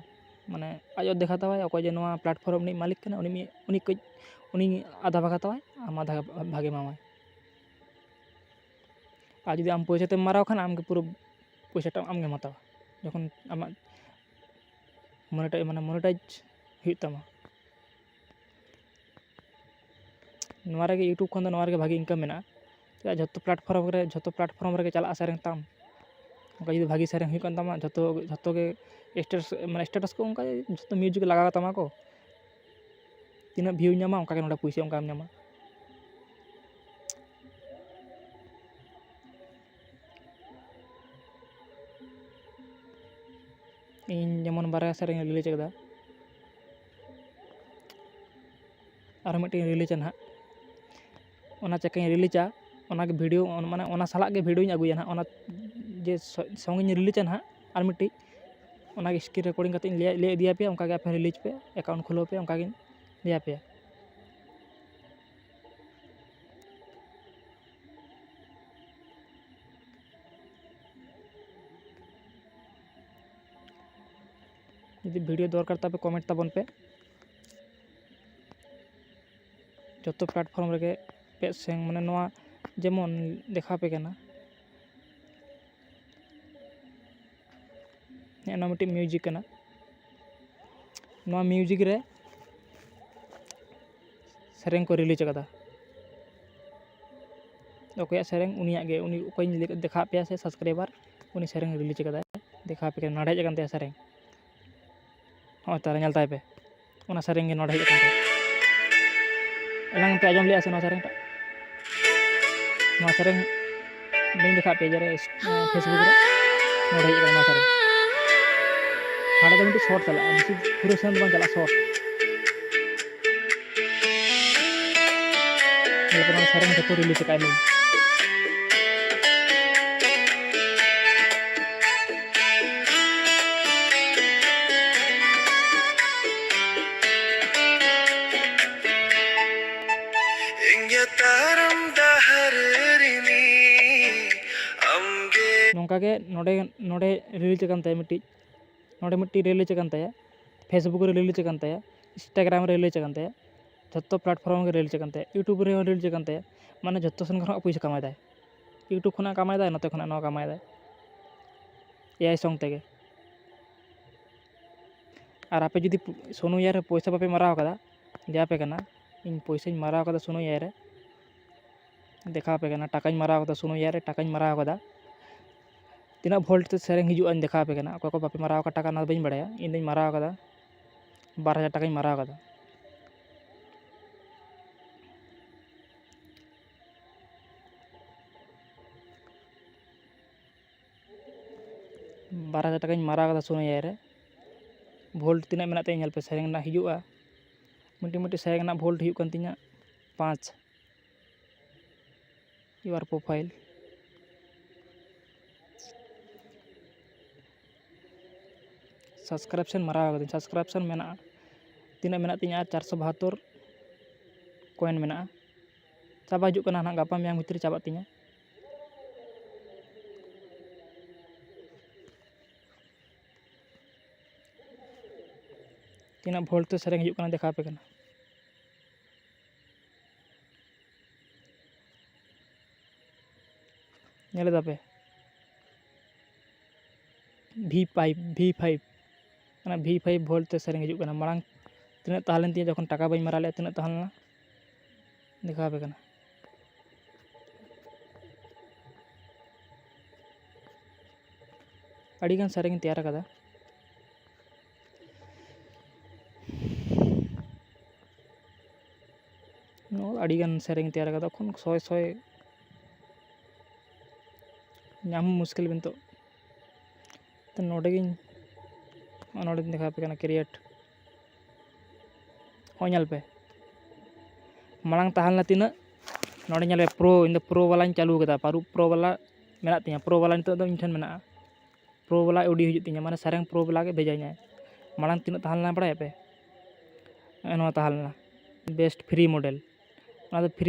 ᱢᱟᱱᱮ ᱟᱡ ᱚᱨᱫᱷᱮᱠ ᱦᱟᱛᱟᱣᱟᱭ, ᱚᱠᱚᱭ ᱡᱮ ᱱᱚᱣᱟ ᱯᱞᱟᱴᱯᱷᱚᱨᱢ ᱨᱤᱱᱤᱡ ᱢᱟᱹᱞᱤᱠ ᱠᱟᱱᱟᱭ, ᱩᱱᱤ ᱢᱤᱫ, ᱩᱱᱤ ᱠᱟᱹᱡ, ᱩᱱᱤ ᱟᱫᱷᱟ ᱵᱷᱟᱜᱽ ᱦᱟᱛᱟᱣᱟᱭ, ᱟᱢ ᱟᱫᱷᱟ ᱵᱷᱟᱜᱽ ᱮᱢᱟᱢᱟᱭ᱾ ᱟᱨ ᱡᱩᱫᱤ ᱟᱢ ᱯᱚᱭᱥᱟ ᱛᱮᱢ ᱢᱟᱨᱟᱣ ᱠᱷᱟᱱ, ᱟᱢ ᱜᱮ ᱯᱩᱨᱟᱹ ᱯᱚᱭᱥᱟᱴᱟᱜ ᱟᱢ ᱜᱮᱢ ᱦᱟᱛᱟᱣᱟ ᱡᱚᱠᱷᱚᱱ ᱟᱢᱟᱜ ᱢᱚᱱᱮᱴᱟᱭ-, ᱢᱟᱱᱮ ᱢᱚᱱᱮᱴᱟᱭᱤᱡᱽ ᱦᱩᱭᱩᱜ ᱛᱟᱢᱟ᱾ ᱱᱚᱣᱟ ᱨᱮᱜᱮ, YouTube ᱠᱷᱚᱱ ᱫᱚ ᱱᱚᱣᱟ ᱨᱮᱜᱮ ᱵᱷᱟᱜᱮ ᱤᱱᱠᱟᱢ ᱢᱮᱱᱟᱜᱼᱟ᱾ ᱪᱮᱫᱟᱜ ᱡᱷᱚᱛᱚ ᱯᱞᱟᱴᱯᱷᱚᱨᱢ ᱨᱮ, ᱡᱷᱚᱛᱚ ᱯᱞᱟᱴᱯᱷᱚᱨᱢ ᱨᱮᱜᱮ ᱪᱟᱞᱟᱜᱼᱟ ᱥᱮᱨᱮᱧ ᱛᱟᱢ᱾ ᱚᱱᱠᱟ ᱡᱩᱫᱤ ᱵᱷᱟᱜᱮ ᱥᱮᱨᱮᱧ ᱦᱩᱭᱩᱜ ᱠᱟᱱ ᱛᱟᱢᱟ, ᱡᱷᱚᱛᱚ, ᱡᱷᱚᱛᱚ ᱜᱮ ᱥᱴᱮᱴᱟᱥ, ᱢᱟᱱᱮ ᱥᱴᱮᱴᱟᱥ ᱠᱚ ᱚᱱᱠᱟ ᱡᱷᱚᱛᱚ ᱢᱤᱭᱩᱡᱤᱠ ᱞᱟᱜᱟᱣ ᱠᱟᱛᱟᱢᱟ ᱠᱚ, ᱛᱤᱱᱟᱹᱜ ᱵᱷᱤᱭᱩ ᱧᱟᱢᱟ ᱚᱱᱠᱟ ᱜᱮ ᱱᱚᱰᱮ ᱯᱩᱭᱥᱟᱹ ᱚᱱᱠᱟᱢ ᱧᱟᱢᱟ᱾ ᱤᱧ ᱡᱮᱢᱚᱱ ᱵᱟᱨᱭᱟ ᱥᱮᱨᱮᱧ ᱨᱤᱞᱤᱡᱽ ᱟᱠᱟᱫᱟ, ᱟᱨ ᱢᱤᱫᱴᱮᱱ ᱨᱤᱞᱤᱡᱟ ᱱᱟᱦᱟᱜ, ᱚᱱᱟ ᱪᱮᱠᱟᱧ ᱨᱤᱞᱤᱡᱟ, ᱚᱱᱟᱜᱮ ᱵᱷᱤᱰᱤᱭᱳ, ᱢᱟᱱᱮ ᱚᱱᱟ ᱥᱟᱞᱟᱜ ᱜᱮ ᱵᱷᱤᱰᱤᱭᱳᱧ ᱟᱹᱜᱩᱭᱟ ᱱᱟᱦᱟᱜ᱾ ᱚᱱᱟ ᱡᱮ ᱥᱚ-, ᱥᱚᱝ ᱤᱧ ᱨᱤᱞᱤᱡᱟ ᱱᱟᱦᱟᱜ, ᱟᱨ ᱢᱤᱫᱴᱤᱡ ᱚᱱᱟᱜᱮ screen recording ᱠᱟᱛᱮ ᱤᱧ ᱞᱟᱹᱭ, ᱞᱟᱹᱭ ᱤᱫᱤᱭᱟᱯᱮᱭᱟ, ᱚᱱᱠᱟᱜᱮ ᱟᱯᱮ ᱦᱚᱸ release ᱯᱮ, account ᱠᱷᱩᱞᱟᱹᱣ ᱯᱮ, ᱚᱱᱠᱟᱜᱤᱧ ᱞᱟᱹᱭᱟᱯᱮᱭᱟ᱾ ᱡᱩᱫᱤ video ᱫᱚᱨᱠᱟᱨ ᱛᱟᱯᱮ, comment ᱛᱟᱵᱚᱱ ᱯᱮ᱾ ᱡᱚᱛᱚ platform ᱨᱮᱜᱮ ᱯᱮ ᱥᱮᱨᱮᱧ, ᱢᱟᱱᱮ ᱱᱚᱣᱟ ᱡᱮᱢᱚᱱ ᱫᱮᱠᱷᱟᱣ ᱟᱯᱮ ᱠᱟᱱᱟ, ᱱᱚᱣᱟ ᱢᱤᱫᱴᱤᱡ music ᱠᱟᱱᱟ, ᱱᱚᱣᱟ music ᱨᱮ ᱥᱮᱨᱮᱧ ᱠᱚ release ᱟᱠᱟᱫᱟ᱾ ᱚᱠᱚᱭᱟᱜ ᱥᱮᱨᱮᱧ? ᱩᱱᱤᱭᱟᱜ ᱜᱮ, ᱩᱱᱤ ᱚᱠᱚᱭᱤᱧ ᱞᱟᱹᱭ, ᱫᱮᱠᱷᱟᱣ ᱟᱯᱮᱭᱟ ᱥᱮ subscriber, ᱩᱱᱤ ᱥᱮᱨᱮᱧ release ᱟᱠᱟᱫᱟᱭ, ᱫᱮᱠᱷᱟᱣ ᱟᱯᱮ ᱠᱟᱱᱟ, ᱱᱚᱰᱮ ᱦᱮᱡ ᱟᱠᱟᱱ ᱛᱟᱭᱟ ᱥᱮᱨᱮᱧ᱾ ᱦᱚᱸᱜᱼᱚᱭ ᱛᱟᱦᱞᱮ ᱧᱮᱞ ᱛᱟᱭ ᱯᱮ, ᱚᱱᱟ ᱥᱮᱨᱮᱧ ᱜᱮ ᱱᱚᱰᱮ ᱦᱮᱡ ᱟᱠᱟᱱ ᱛᱟᱭᱟ᱾ ᱮᱱᱟᱝ ᱯᱮ ᱟᱸᱡᱚᱢ ᱞᱮᱜᱼᱟ ᱥᱮ ᱱᱚᱣᱟ ᱥᱮᱨᱮᱧ ᱴᱟᱜ? ᱱᱚᱣᱟ ᱥᱮᱨᱮᱧ ᱵᱟᱹᱧ ᱫᱮᱠᱷᱟᱣ ᱟᱯᱮᱭᱟ ᱡᱮ, ᱮ, Facebook ᱨᱮ, ᱱᱚᱰᱮ ᱦᱮᱡ ᱟᱠᱟᱱᱟ ᱱᱚᱣᱟ ᱥᱮᱨᱮᱧ᱾ ᱦᱟᱸᱰᱮ ᱫᱚ ᱢᱤᱫᱴᱤᱡ short ᱪᱟᱞᱟᱜᱼᱟ, ᱵᱮᱥᱤ ᱯᱩᱨᱟᱹ ᱥᱮᱨᱮᱧ ᱫᱚ ᱵᱟᱝ ᱪᱟᱞᱟᱜᱼᱟ, short᱾ ᱧᱮᱞ ᱯᱮ, ᱱᱚᱣᱟ ᱥᱮᱨᱮᱧ ᱡᱚᱛᱚ release ᱟᱠᱟᱫ ᱞᱤᱧ᱾ ᱤᱧᱟᱹᱜ ᱛᱟᱨᱟᱢ ᱰᱟᱦᱟᱨ ᱨᱤᱱᱤᱡ ᱟᱢᱜᱮ᱾ ᱱᱚᱝᱠᱟ ᱜᱮ ᱱᱚᱰᱮ, ᱱᱚᱰᱮ release ᱟᱠᱟᱱ ᱛᱟᱭᱟ ᱢᱤᱫᱴᱤᱡ, ᱱᱚᱰᱮ ᱢᱤᱫᱴᱤᱡ release ᱟᱠᱟᱱ ᱛᱟᱭᱟ, Facebook ᱨᱮ release ᱟᱠᱟᱱ ᱛᱟᱭᱟ, Instagram ᱨᱮ release ᱟᱠᱟᱱ ᱛᱟᱭᱟ, ᱡᱷᱚᱛᱚ platform ᱜᱮ release ᱟᱠᱟᱱ ᱛᱟᱭᱟ, YouTube ᱨᱮᱦᱚᱸ release ᱟᱠᱟᱱ ᱛᱟᱭᱟ᱾ ᱢᱟᱱᱮ ᱡᱷᱚᱛᱚ ᱥᱮᱱ ᱠᱷᱚᱱᱟᱜ ᱯᱚᱭᱥᱟ ᱠᱟᱢᱟᱣ ᱫᱟᱭ, YouTube ᱠᱷᱚᱱᱟᱜ ᱠᱟᱢᱟᱣ ᱫᱟᱭ, ᱱᱚᱛᱮ ᱠᱷᱚᱱᱟᱜ ᱱᱚᱣᱟ ᱠᱟᱢᱟᱣ ᱫᱟᱭ, ᱮᱭᱟᱭ song ᱛᱮᱜᱮ᱾ ᱟᱨ ᱟᱯᱮ ᱡᱩᱫᱤ ᱥᱳᱱᱩ ᱤᱭᱟᱨ ᱨᱮ ᱯᱚᱭᱥᱟ ᱵᱟᱯᱮ ᱢᱟᱨᱟᱣ ᱠᱟᱫᱟ, ᱞᱟᱹᱭ ᱟᱯᱮ ᱠᱟᱱᱟ, ᱤᱧ ᱯᱚᱭᱥᱟᱧ ᱢᱟᱨᱟᱣ ᱠᱟᱫᱟ ᱥᱳᱱᱩ ᱤᱭᱟᱨ ᱨᱮ, ᱫᱮᱠᱷᱟᱣ ᱟᱯᱮ ᱠᱟᱱᱟ, ᱴᱟᱠᱟᱧ ᱢᱟᱨᱟᱣ ᱠᱟᱫᱟ ᱥᱳᱱᱩ ᱤᱭᱟᱨ ᱨᱮ, ᱴᱟᱠᱟᱧ ᱢᱟᱨᱟᱣ ᱠᱟᱫᱟ, ᱛᱤᱱᱟᱹᱜ volt ᱛᱮ ᱥᱮᱨᱮᱧ ᱦᱤᱡᱩᱜᱼᱟ, ᱤᱧ ᱫᱮᱠᱷᱟᱣ ᱟᱯᱮ ᱠᱟᱱᱟ᱾ ᱚᱠᱚᱭ ᱠᱚ ᱵᱟᱯᱮ ᱢᱟᱨᱟᱣ ᱠᱟᱫᱟ, ᱴᱟᱠᱟ ᱚᱱᱟ ᱫᱚ ᱵᱟᱹᱧ ᱵᱟᱲᱟᱭᱟ, ᱤᱧ ᱫᱚᱧ ᱢᱟᱨᱟᱣ ᱠᱟᱫᱟ, ᱵᱟᱨ ᱦᱟᱡᱟᱨ ᱴᱟᱠᱟᱧ ᱢᱟᱨᱟᱣ ᱠᱟᱫᱟ᱾ ᱵᱟᱨ ᱦᱟᱡᱟᱨ ᱴᱟᱠᱟᱧ ᱢᱟᱨᱟᱣ ᱠᱟᱫᱟ ᱥᱳᱱᱩ ᱤᱭᱟᱨ ᱨᱮ᱾ Volt ᱛᱤᱱᱟᱹᱜ ᱢᱮᱱᱟᱜ ᱛᱤᱧᱟ ᱧᱮᱞ ᱯᱮ, ᱥᱮᱨᱮᱧ ᱨᱮᱱᱟᱜ ᱦᱤᱡᱩᱜᱼᱟ, ᱢᱤᱫᱴᱤᱡ ᱢᱤᱫᱴᱤᱡ ᱥᱮᱨᱮᱧ ᱨᱮᱱᱟᱜ volt ᱦᱩᱭᱩᱜ ᱠᱟᱱ ᱛᱤᱧᱟ ᱯᱟᱸᱪ᱾ Your profile᱾ Subscription ᱢᱟᱨᱟᱣ ᱠᱟᱹᱫᱟᱹᱧ, subscription ᱢᱮᱱᱟᱜᱼᱟ᱾ ᱛᱤᱱᱟᱹᱜ ᱢᱮᱱᱟᱜ ᱛᱤᱧᱟᱹ? ᱟᱨ ᱪᱟᱨᱥᱚ ᱵᱟᱦᱟᱛᱛᱳᱨ coin ᱢᱮᱱᱟᱜᱼᱟ᱾ ᱪᱟᱵᱟ ᱦᱤᱡᱩᱜ ᱠᱟᱱᱟ ᱱᱟᱦᱟᱜ, ᱜᱟᱯᱟ ᱢᱮᱭᱟᱝ ᱵᱷᱤᱛᱨᱤ ᱪᱟᱵᱟᱜ ᱛᱤᱧᱟᱹ᱾ ᱛᱤᱱᱟᱹᱜ volt ᱛᱮ ᱥᱮᱨᱮᱧ ᱦᱤᱡᱩᱜ ᱠᱟᱱᱟ, ᱫᱮᱠᱷᱟᱣ ᱟᱯᱮ ᱠᱟᱱᱟ᱾ ᱧᱮᱞ ᱮᱫᱟ ᱯᱮ? V five, V five, ᱚᱱᱟ V five volt ᱛᱮ ᱥᱮᱨᱮᱧ ᱦᱤᱡᱩᱜ ᱠᱟᱱᱟ᱾ ᱢᱟᱲᱟᱝ ᱛᱤᱱᱟᱹᱜ ᱛᱟᱦᱮᱸ ᱞᱮᱱ ᱛᱤᱧᱟᱹ ᱡᱚᱠᱷᱚᱱ ᱴᱟᱠᱟ ᱵᱟᱹᱧ ᱢᱟᱨᱟᱣ ᱞᱮᱫᱼᱟ, ᱛᱤᱱᱟᱹᱜ ᱛᱟᱦᱮᱸ ᱞᱮᱱᱟ? ᱫᱮᱠᱷᱟᱣ ᱟᱯᱮ ᱠᱟᱱᱟ᱾ ᱟᱹᱰᱤᱜᱟᱱ ᱥᱮᱨᱮᱧ ᱤᱧ ᱛᱮᱭᱟᱨ ᱟᱠᱟᱫᱟ᱾ ᱱᱚᱣᱟ ᱟᱹᱰᱤᱜᱟᱱ ᱥᱮᱨᱮᱧ ᱤᱧ ᱛᱮᱭᱟᱨ ᱟᱠᱟᱫᱟ, ᱮᱠᱷᱚᱱ ᱥᱚᱭ ᱥᱚᱭ ᱧᱟᱢ ᱦᱚᱸ ᱢᱩᱥᱠᱤᱞ ᱵᱤᱱ ᱛᱚ᱾ ᱛᱚ ᱱᱚᱰᱮ ᱜᱤᱧ, ᱱᱚᱰᱮᱧ ᱫᱮᱠᱷᱟᱣ ᱟᱯᱮ ᱠᱟᱱᱟ, create᱾ ᱦᱚᱸ, ᱧᱮᱞ ᱯᱮ, ᱢᱟᱲᱟᱝ ᱛᱟᱦᱮᱸ ᱞᱮᱱᱟ ᱛᱤᱱᱟᱹᱜ? ᱱᱚᱰᱮ ᱧᱮᱞ ᱯᱮ, pro, ᱤᱧ ᱫᱚ pro ᱵᱟᱞᱟᱧ ᱪᱟᱹᱞᱩ ᱠᱟᱫᱟ, ᱯᱟᱹᱨᱩ pro ᱵᱟᱞᱟ ᱢᱮᱱᱟᱜ ᱛᱤᱧᱟᱹ, pro ᱵᱟᱞᱟ ᱱᱤᱛᱚᱜ ᱫᱚ ᱤᱧ ᱴᱷᱮᱱ ᱢᱮᱱᱟᱜᱼᱟ᱾ Pro ᱵᱟᱞᱟ audio ᱦᱤᱡᱩᱜ ᱛᱤᱧᱟᱹ, ᱢᱟᱱᱮ ᱥᱮᱨᱮᱧ pro ᱵᱟᱞᱟ ᱜᱮ ᱵᱷᱮᱡᱟᱧᱟᱭ᱾ ᱢᱟᱲᱟᱝ ᱛᱤᱱᱟᱹᱜ ᱛᱟᱦᱮᱸ ᱞᱮᱱᱟ ᱵᱟᱲᱟᱭᱟᱯᱮ? ᱱᱚᱣᱟ ᱛᱟᱦᱮᱸ ᱞᱮᱱᱟ best free model, ᱚᱱᱟ ᱫᱚ free